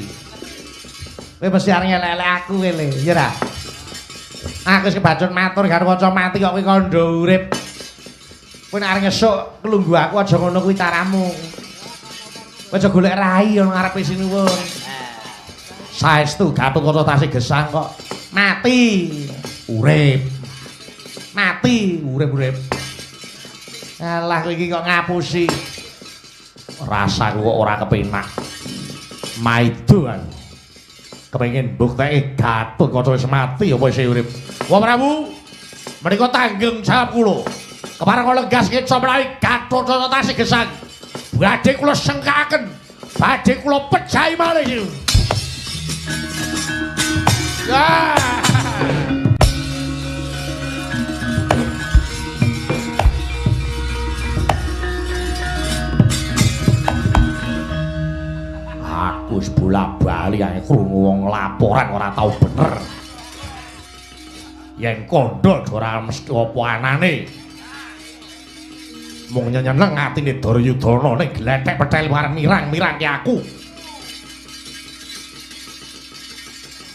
Kowe mesti arep ngelek-elek aku kowe le, ya ra? Aku wis kebacut matur Gatotkaca mati kok kowe kandha urip. Kowe nek arep ngesuk klunggu aku aja ngono kuwi caramu. Kowe aja golek rai ana ngarepe sinuwun. Saestu Gatotkaca tasih gesang kok. Mati, urip. Mati, urip-urip. Alah kowe iki kok ngapusi. Rasaku kok ora kepenak. Maido aku. Kepengin mbukteke Gatotkaca wis mati apa isih urip. Wa Prabu, menika tanggung jawab kula. Kepareng kula legas keca menawi Gatotkaca tasih gesang. Badhe kula sengkaken, badhe kula pejahi malih iki. Ya. Aku wis bola-bali ae krungu wong laporan ora tau bener. Yen kandha ora mesti apa anane. Mung nyeneng atine Duryudana ning glethek pethel arep mirang-mirangke aku.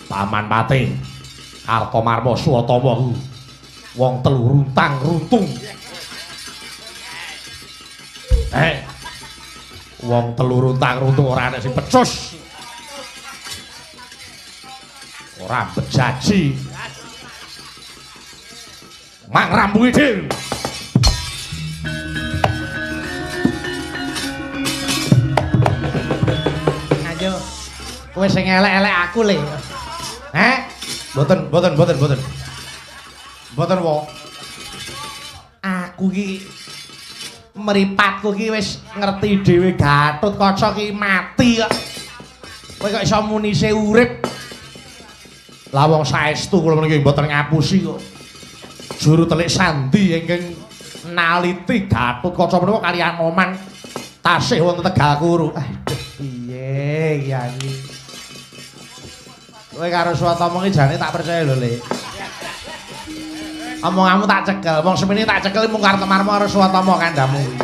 Paman Pati Kartomarma Swatama wong telu runtang runtung. Wong telu runtang runtung ora ana sing pecus. Ora bejaji. Mang rambunge dhewe. Ayo. Kowe sing elek-elek aku le. Heh? Mboten, mboten, mboten, mboten. Mboten wong. Aku iki mripatku iki wis ngerti dhewe Gatotkaca ki mati kok. Kowe kok iso muni se urip. Lah wong saestu kula meniki mboten ngapusi kok. Juru telik sandi ingkang naliti Gatotkaca menika kaliyan Anoman tasih wonten Tegal Kuru. Aduh piye iki. Kowe karo Swatama iki jane tak percaya lho, Le. Omonganmu tak cekel, wong semene tak cekel mung Kartomarma karo Swatama kandhamu kuwi.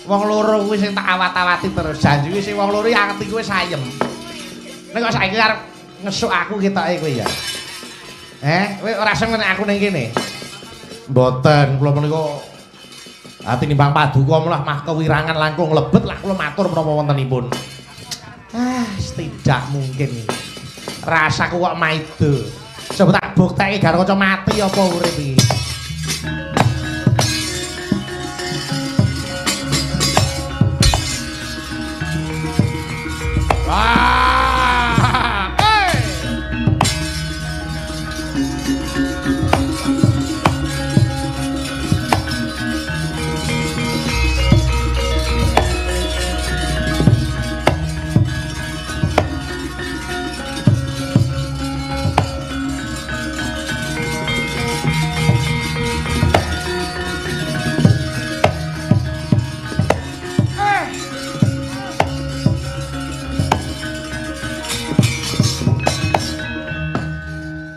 Wong loro kuwi sing tak awat-awati terus. Janji kuwi sing wong loro ati kuwi sayem. Nek kok saiki arep ngesuk aku ketoke kowe ya. Kowe ora seneng nek aku ning kene. Mboten, kula menika tinimbang paduka malah mah kewirangan langkung lebet lah kula matur menapa wontenipun. Ah, tidak mungkin. Rasaku kok maido. Coba tak buktekke Gatotkaca mati apa urip iki. Wah! Hey!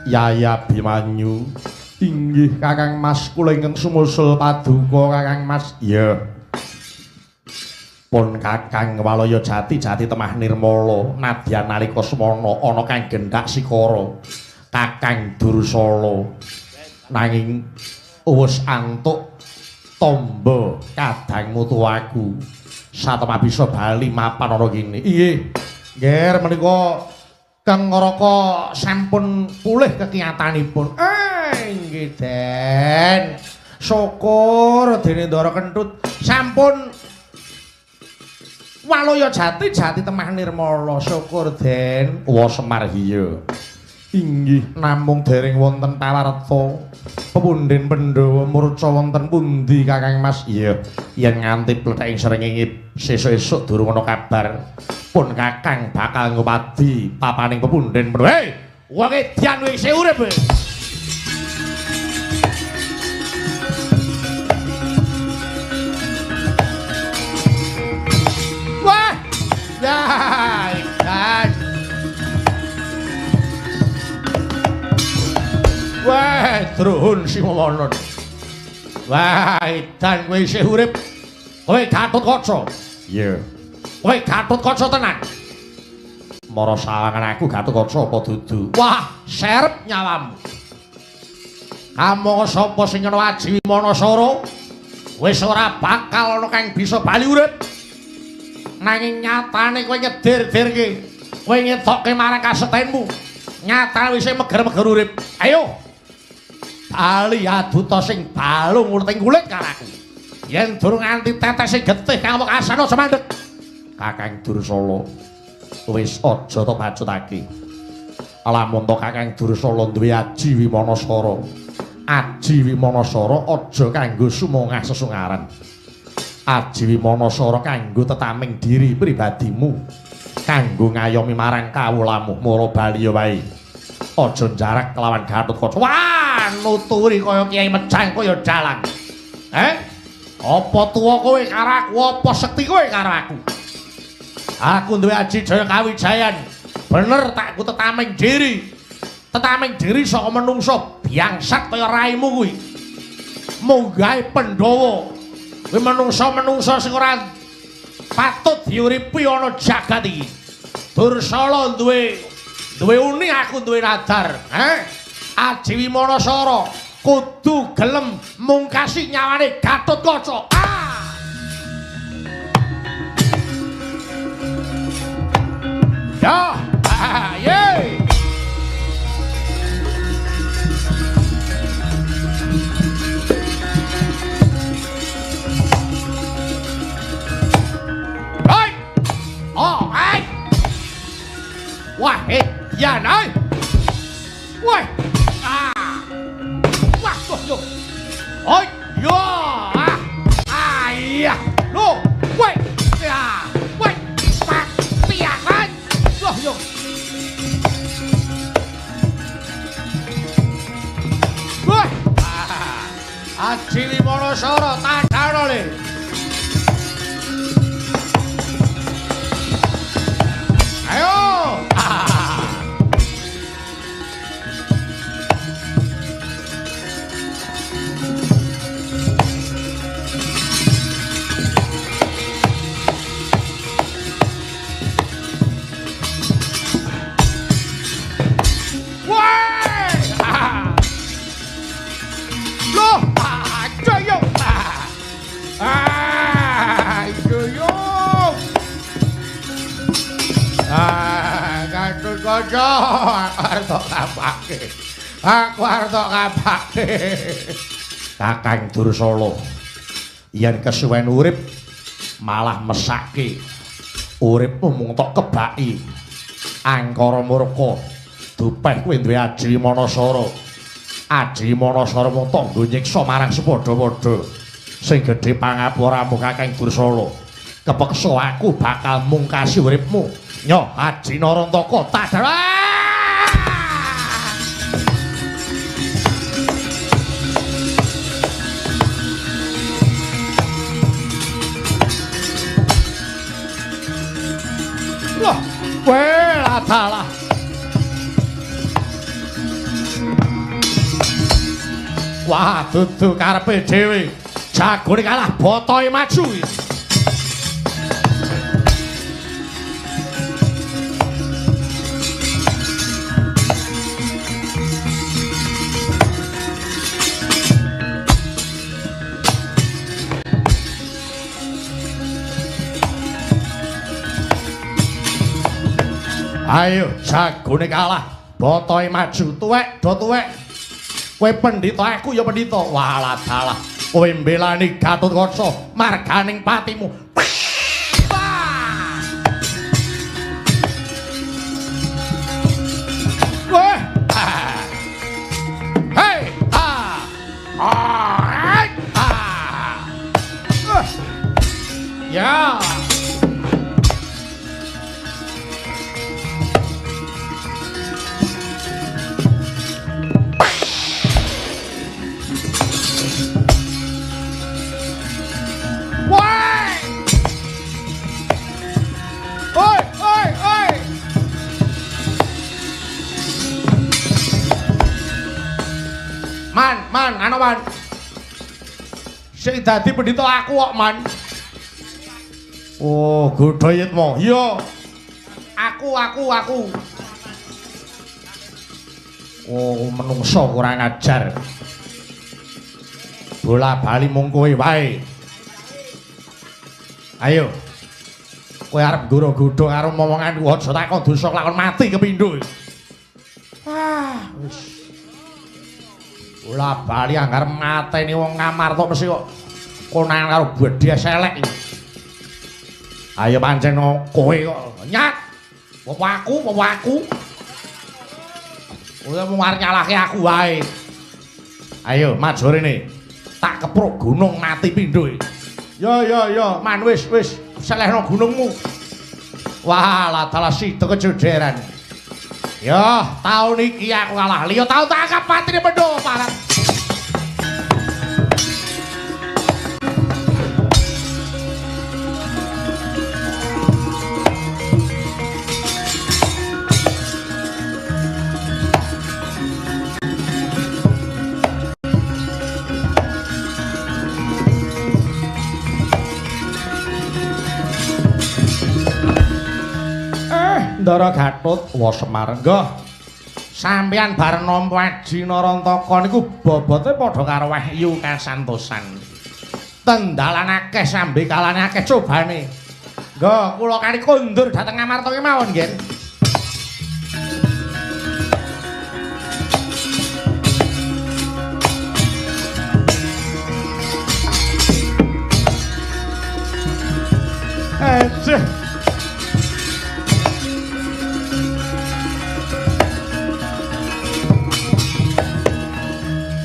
Yaya Bimanyu inggih Kakang Mas kula ingkang sumusul paduka Kakang Mas. Iya. Pun Kakang Walaya Jati jati temah nirmala nadyan nalika semana ana kang gendhak sikara Kakang Dursala nanging wis antuk tamba kadang mutu aku satemah bisa bali mapan ana kene. Inggih. Ngger menika Kang Raka sampun pulih kekiyatanipun. Nggih, Den. Syukur dene Ndara Kentut sampun walaya jati jati temah nirmala. Syukur, Den. Wa Semar hiya. Inggih namung dereng wonten pawarta pepunden Pandhawa murca wonten pundi Kakang Mas? Iya, yen nganti plethek ing srengenge sesuk-esuk durung ana kabar pun Kakang bakal ngupadi papaning pepunden Pandhawa. Hei, wong edan wis urip. Wah, ya edan. Wah, druhun Simowono. Wah, edan kowe isih urip. Kowe Gatotkaca. Iya. Kowe Gatotkaca tenan. Mara sawangan aku Gatotkaca apa dudu? Wah, serep nyawamu. Kamangka sapa sing kena aji Wimanasara wis ora bakal ana kang bisa bali urip. Nanging nyatane kowe nyedir-dirke. Kowe ngetokke marang kasetenmu. Nyatane wis meger-meger urip. Ayo. Bali aduta sing balung ngurting kulit karo aku. Yen durung nganti tetes sing getih kang wekasan aja mandeg. Kakang Dursala wis aja tok bacutake. Lamun to Kakang Dursala duwe aji Wimanasara. Aji Wimanasara aja kanggo sumongah sesungaran. Aji Wimanasara kanggo tetaming diri pribadimu. Kanggo ngayomi marang kawulamu mara bali wae. Aja jarak kelawan Gatotkaca. Wah, nuturi kaya Kiai Mejang kaya dalang. Apa tuwa kowe karo aku, apa sekti kowe karo aku? Aku duwe aji Jaya Kawijayan. Bener tak ku tetaming diri. Tetaming diri saka menungsa biangsat kaya raimu kuwi. Munggahe Pandhawa. Kuwi menungsa-menungsa sing ora patut diuripi ana jagat iki. Dursala duwe uni, aku duwe nadar. Heh? Aji Wimanasara kudu gelem mungkasi nyawane Gatotkaca. Ah! Ya, ah, ye. Hei! Oh, ai. Wah, ya ơi. Wah. Ah. Wah, yo. Oi, yo. Ah. Ah, iya. Lo. Wah. Ya. Wah. Pak, piakan. Loh, yo. Wah. Ah. Aji Wimanasara tandhana le. Ayo. Ah. Ah, Gatotkaca, aku arep tok kapake. Aku arep tok kapake. Kakang Dursala, yen kesuwen urip malah mesake. Uripmu mung tok kebaki. Angkara murka, dupeh kowe duwe Aji Wimanasara. Aji Wimanasara mung tok nggo nyiksa marang sepadha-padha. Sing gedhe pangapuramu Kakang Dursala. Kepeksa aku bakal mungkasi uripmu. Nyoh Aji Narantaka tadara. Loh, weh dalah. Wah, dudu karepe dhewe. Jagone kalah botoe maju. Ayo jagone kalah, botoe maju, tuwek do tuwek. Kowe pendhita, aku ya pendhita. Walah dalah, kowe mbelani Gatotkaca marganing patimu. Weh. Hei, ah. Ah. Ah. Ya. Oi, oi, oi. Man, man, ana man. Sing dadi pendhita aku kok, Man. Oh, godha yitma. Iya. Aku. Oh, menungso kurang ajar. Bola bali mung kowe wae. Ayo. Kowe arep nggoro-godho karo momonganku aja takon dosa lakon mati kepindho. Ah, wis. Bola bali anggar mateni wong Ngamarta mesti kok konangan karo bedhes elek iki. Ayo pancen kowe kok nyat. Apa aku? Kowe mung arep nyalahke aku wae. Ayo maju rene. Tak kepruk gunung mati pindho. Ya, man wis selehno gunungmu. Wah, ladalah sida kejoderan. Ya, taun iki aku kalah. Liya taun tak angkat patine Pandhawa Parat. Ndara Gatut wa Semar. Nggih. Sampeyan bar nampa Aji Narantaka niku bobote padha karo wahyu kasantosan. Tendalan akeh sambekalane akeh cobane. Nggih, kula kari kondur dhateng Ngamarta kemawon nggih. Aduh.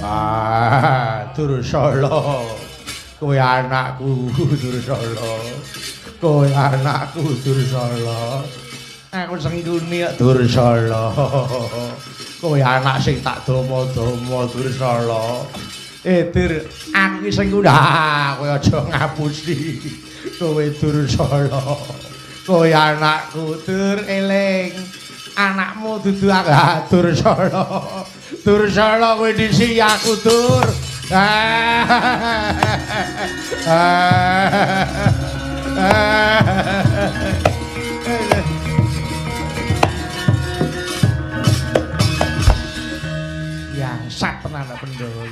Ah, Dursala. Kowe anakku Dursala. Kowe anakku Dursala. Aku sengkuni kok Dursala. Kowe anak sing tak dama-dama Dursala. Eh Dur, aku iki sengkuni. Ah, kowe aja ngapusi. Kowe Dursala. Kowe anakku Dur, eling. Anakmu dudu aku Dursala. Dursala kowe disi aku Dur. Yang tenan Pandhawa.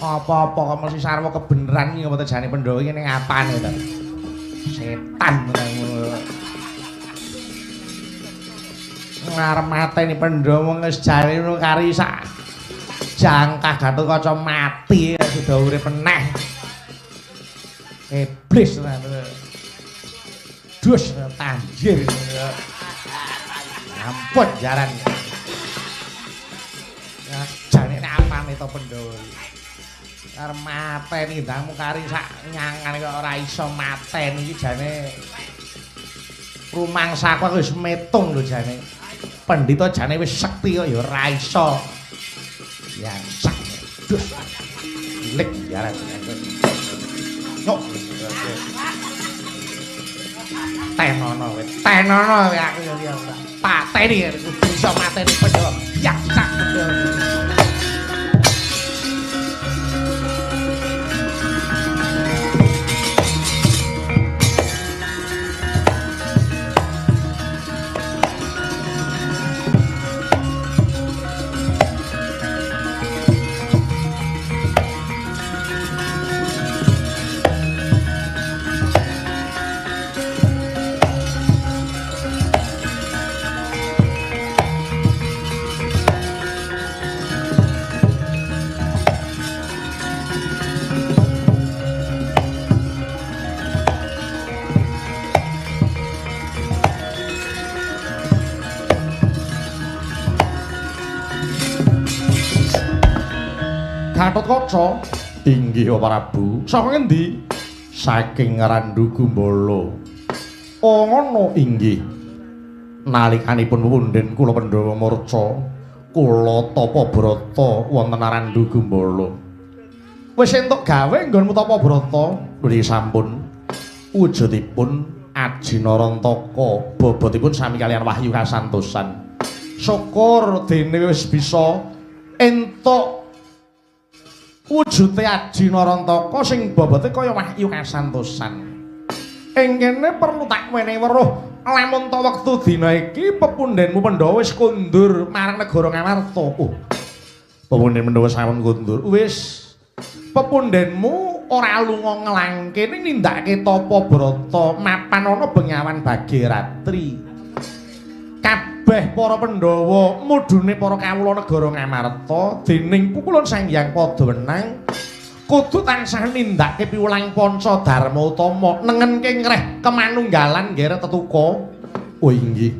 Apa-apa kok mesti sarwa kebeneran iki apa jane Pandhawa iki ning apane to? Setan tenan ngono. Ngarep mateni Pandhawa wis jane ngono kari sak jangkah Gatotkaca mati sudah urip meneh. Iblis tenan. Dus tanjir. Ampun jaran. Ya jane nek apane to Pandhawa iki. Arep mateni ndangmu kari sak nyangan kok ora iso mateni iki jane rumangsaku wis metung lho jane. Pendhita jane wis sekti kok ya ora iso. Yang sak dus. Lek jaran. Nyok. Tenono kowe. Tenono kowe aku ya ora. Pateni kudu iso mateni Pandhawa. Yang sak Pandhawa. Gatotkaca inggih Prabu. Saka ngendi? Saking Randu Gumbala. Oh ngono inggih. Nalikanipun punden kula Pandhawa murca, kula tapa brata wonten Randu Gumbala. Wis entuk gawe nggonmu tapa brata? Nggih sampun. Wujudipun Aji Narantaka, bobotipun sami kalian wahyu kasantosan. Syukur dene wis bisa entuk wujute Aji Narantaka sing bobote kaya wahyu kasantosan. Ing kene perlu tak wenehi weruh lamun ta wektu dina iki pepundhenmu Pandhawa wis kondur marang negara Ngamarta. Oh. Pepundhen Pandhawa sampun kondur. Wis pepundhenmu ora lunga ngelangke ning nindakake tapa brata mapan ana bengawan Bageratri. Kabeh para Pandhawa mudhune para kawula negara Ngamarta dening pukulun Sang Hyang Padhawenang kudu tansah nindakake piwulang panca dharma utama nengenke ngreh kemanunggalan nggere tetuka. Oh inggih.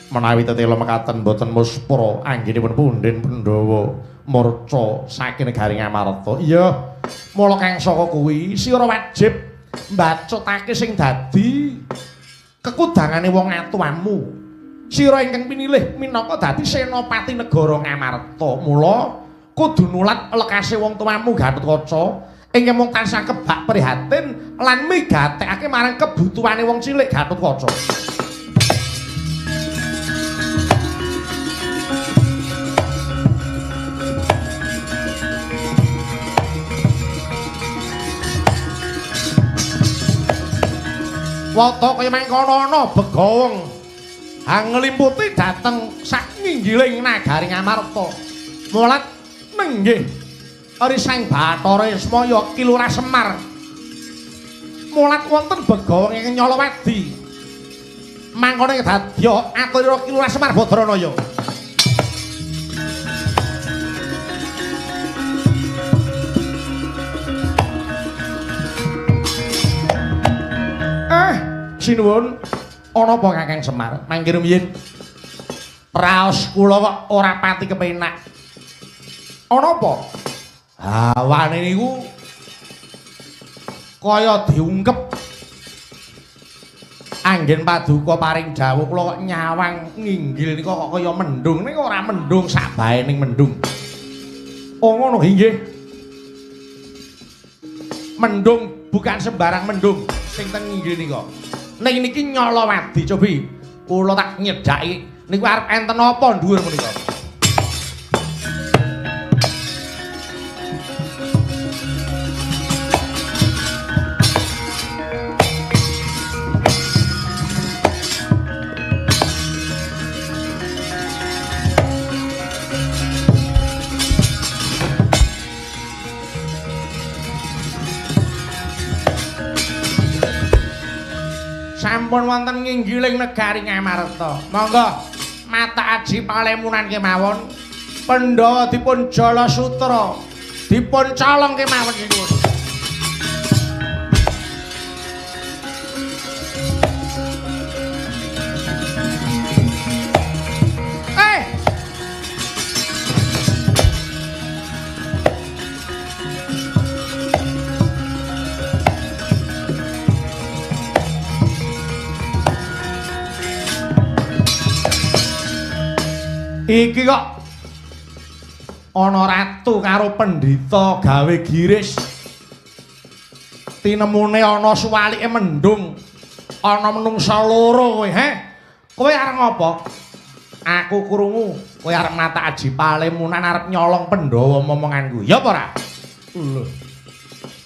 Menawi tetela mekaten boten muspra anggenipun punden Pandhawa murca saking negari Ngamarta. Iya, mula kang saka kuwi sira wajib mbacutake sing dadi kekudangane wong atuwamu. Sira ingkang pinilih minangka dadi senopati negara Ngamarta. Mula kudu nulat lekase wong tuamu Gatotkaca ingkang mung tansah kebak prihatin lan migatekake marang kebutuhane wong cilik Gatotkaca. Wata kaya mangkono ana begaweng anglimputi dhateng sak nginggiling nagari Ngamarta. Mulat nenggih Risang Bathara Ismaya Ki Lurah Semar. Mulat wonten begaweng ingkang Nyalawadi. Mangkone dadya aturira Ki Lurah Semar Badranaya. Sinuwun, ana apa Kakang Semar? Mangke rumiyin praos kula kok ora pati kepenak. Ana apa? Hawane niku kaya diungkep. Anggen paduka paring dawuh kula kok nyawang nginggil nika kok kaya mendung. Ning ora mendung sak baening mendung. Oh ngono inggih. Mendung bukan sembarang mendung sing teng nginggil nika. Ning niki Nyalawadi cobi kula tak nyedhaki niku arep enten apa dhuwur menika. Sampun wonten nginggiling negari Ngamarta. Monggo mata aji palemunan kemawon. Pandhawa dipun jala sutra, dipun colong kemawon niku. Iki kok ana ratu karo pendhita gawe giris. Tinemune ana suwalike mendung. Ana menungsa loro kowe, he? Kowe arep ngopo? Aku krungu kowe arep mata aji palemunan arep nyolong Pandhawa momonganku. Ya apa ora? Lho.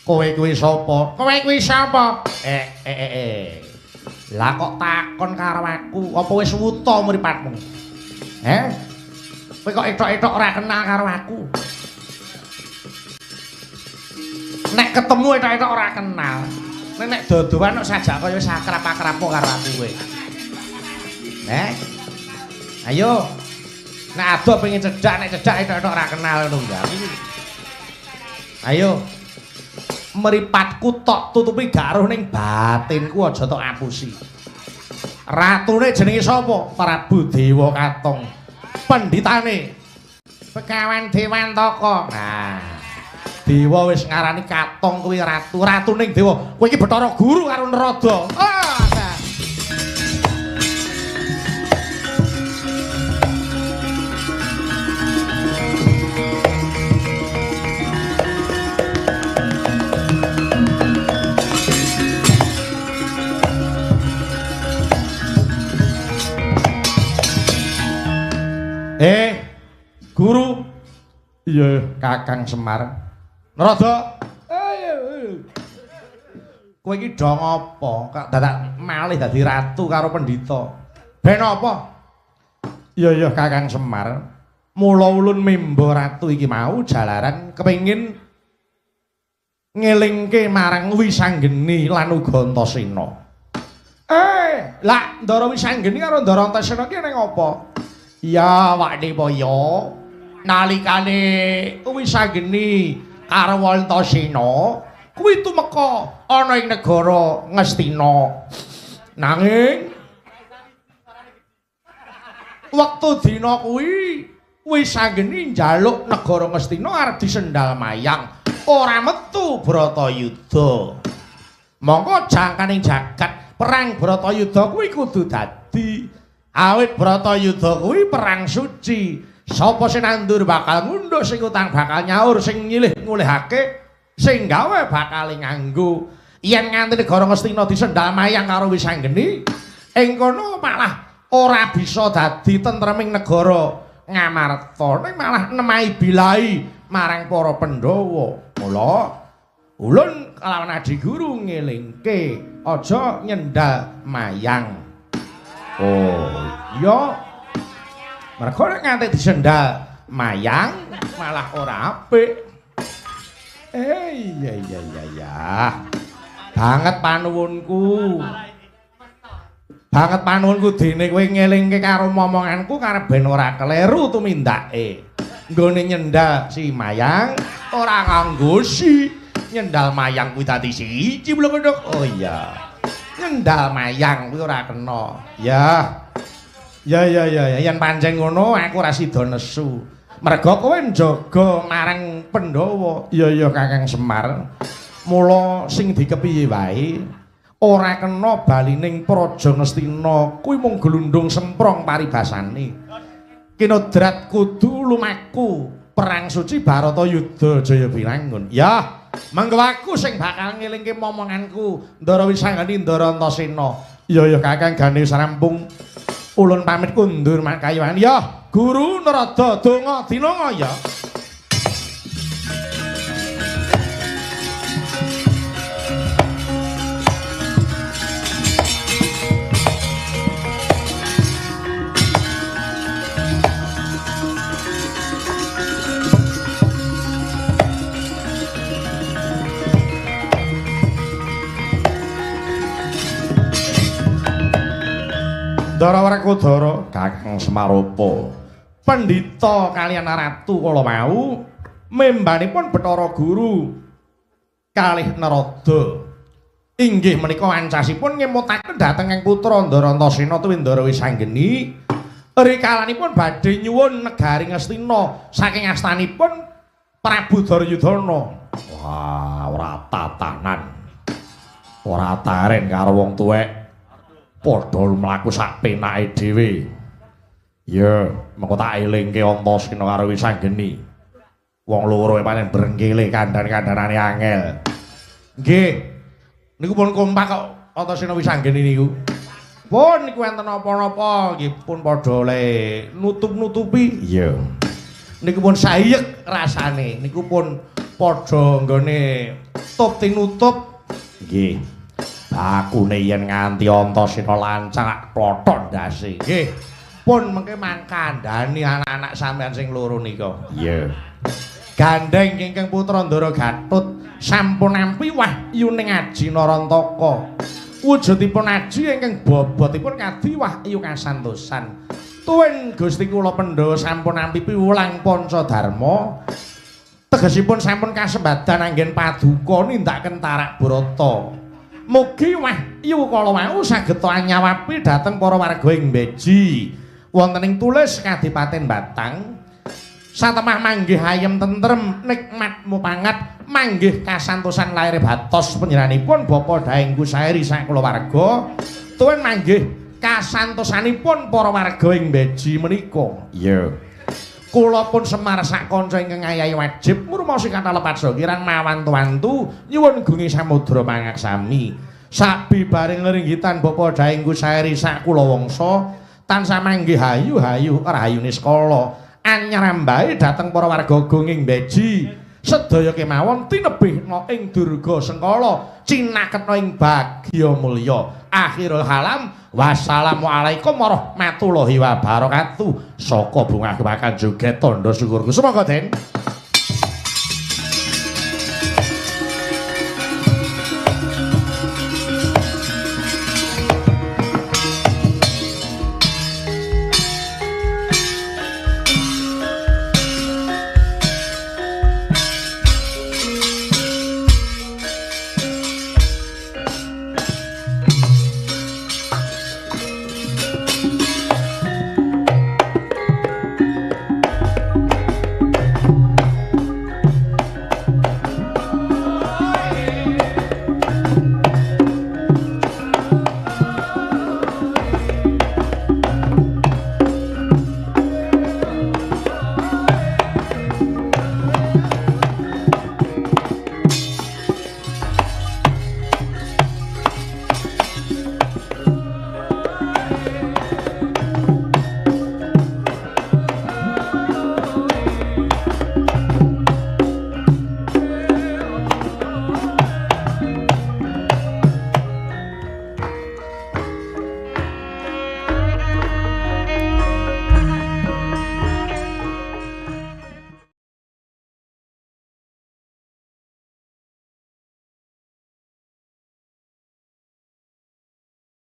Kowe kuwi sapa? Kowe kuwi sapa? Lah kok takon karo aku, apa wis wuta mripatmu? Heh? Kowe kok etok-etok ora kenal karo aku. Nek ketemu etok-etok ora kenal. Nek nek dodoan kok sajak kaya wis akrab-akrab karo aku kowe. Heh? Ayo. Nek adoh pengen cedhak, nek cedhak etok-etok ora kenal ngono ya. Ayo. Mripatku tok tutupi gak roh ning batinku aja tok apusi. Ratune jenenge sapa? Prabu Dewa Katong. Pendhitane Begawan Dewantaka. Nah, Dewa wis ngarani Katong kuwi ratu, ratuning dewa. Kowe iki Bathara Guru karo Narada. Ah, nah. Guru. Iya, Kakang Semar. Narada. Kowe iki do ngopo? Kok dadak malih dadi ratu karo pendhita. Ben apa? Iya, iya Kakang Semar. Mula ulun memba ratu iki mau jalaran kepengin ngelingke marang Wisanggeni lan uga Antasena. Lah Ndara Wisanggeni karo Ndara Antasena ki ning apa? Ya waknipaya nalikane Wisanggeni karo Antasena kuwi tumeka ana ing negara Ngastina. Nanging wektu dina kuwi Wisanggeni njaluk negara Ngastina arep disendal mayang, ora metu Bratayuda. Mongko jangkaning jagat perang Bratayuda kuwi kudu dadi. Awit Bratayuda kuwi perang suci. Sapa sing nandur bakal ngundhuh, sing utang bakal nyaur, sing nyilih ngulihake, sing gawe bakal nganggo. Yen nganti negara Ngastina disendal mayang karo Wisanggeni, ing kono malah ora bisa dadi tentreming negara Ngamarta, ning malah nemahi bilai marang para Pandhawa. Mula ulun kelawan adi guru ngelingke aja nyendal mayang. Oh, iya. Mergo nek nganti disendal mayang malah ora apik. Iya iya iya iya. Banget panuwunku. Banget panuwunku dene kowe ngelingke karo momonganku karep ben ora keleru tumindake. Nggone nyendal si mayang ora nganggo si. Nyendal mayang kuwi dadi siji blok. Oh iya. Nyendal mayang kuwi ora kena. Ya. Ya ya ya yen pancen ngono aku ora sida nesu. Merga kowe njaga marang Pandhawa. Iya iya Kakang Semar. Mula sing dikepiye wae ora kena balining Praja Ngastina kuwi mung glundung semprong paribasane. Kinodrat kudu lumaku perang suci Bharatayuda Jaya Binangun. Ya, mengko aku sing bakal ngelingke momonganku Ndara Wisanggeni Ndara Antasena. Iya iya Kakang gane wis rampung. Ulun pamit kundur makayuan. Ya, Guru Narada donga dinonga ya. Ndara Werkudara Kakang Semaropa pendhita kaliyan ratu kala wau membanipun Bathara Guru kalih Narada inggih menika ancasipun ngemutaken dhateng ing putra Ndara Antasena tuwi Ndara Wisanggeni rikalanipun badhe nyuwun negari Ngastina saking astanipun Prabu Duryudana. Wah, ora tatanan, ora taren karo wong tuwek, padha mlaku sak penake dhewe. Ya, mengko tak elingke Antasena karo Wisanggeni. Wong loro pancen brengkele kandhan-kandhanane angel. Nggih. Niku pun kompak kok Antasena Wisanggeni niku. Pun niku enten napa-napa nggih pun padha le nutup-nutupi. Iya. Niku pun sayek rasane. Niku pun padha nggone tup tinutup. Nggih. Bakune yen nganti Antasena lancang plothok ndase. Nggih. Pun mengke mangkandani anak-anak sampean sing loro nika. Iya. Gandeng ingkang putra Ndara Gatut sampun nampi wahyuning Aji Narantaka. Wujudipun aji ingkang bobotipun kadi wahyu kasantosan. Tuwin Gusti kula Pandhawa sampun nampi piwulang Panca Dharma. Tegesipun sampun kasembadan anggen paduka nindakaken tarak brata. Mugi wahyu kala wau saged anyawapi dhateng para warga ing Beji. Wonten ing tulis Kadipaten Batang satemah manggih ayem tentrem nikmat mupangat manggih kasantosan laire batos panjenenganipun Bapak Daeng Kusairi sakulawarga tuwin manggih kasantosanipun para warga ing Beji menika. Iya. Kula pun Semar sak kanca ingkang ngayahi wajib ngrumaosi kathah lepat sakiran mawantu-wantu nyuwun gunge samudra pangaksami. Sabibareng ringgitan Bapak Daeng Kusairi sak kulawangsa tansah manggih hayu-hayu rahayune skala anyarambahe dhateng para warga gonging Beji. Sedaya kemawon tinebihna ing Durga Sengkala cinaketna ing bagya mulya. Akhirul halam wassalamualaikum warahmatullahi wabarakatuh. Saka bungah kepakan joget tandha syukurku. Sumangga Den.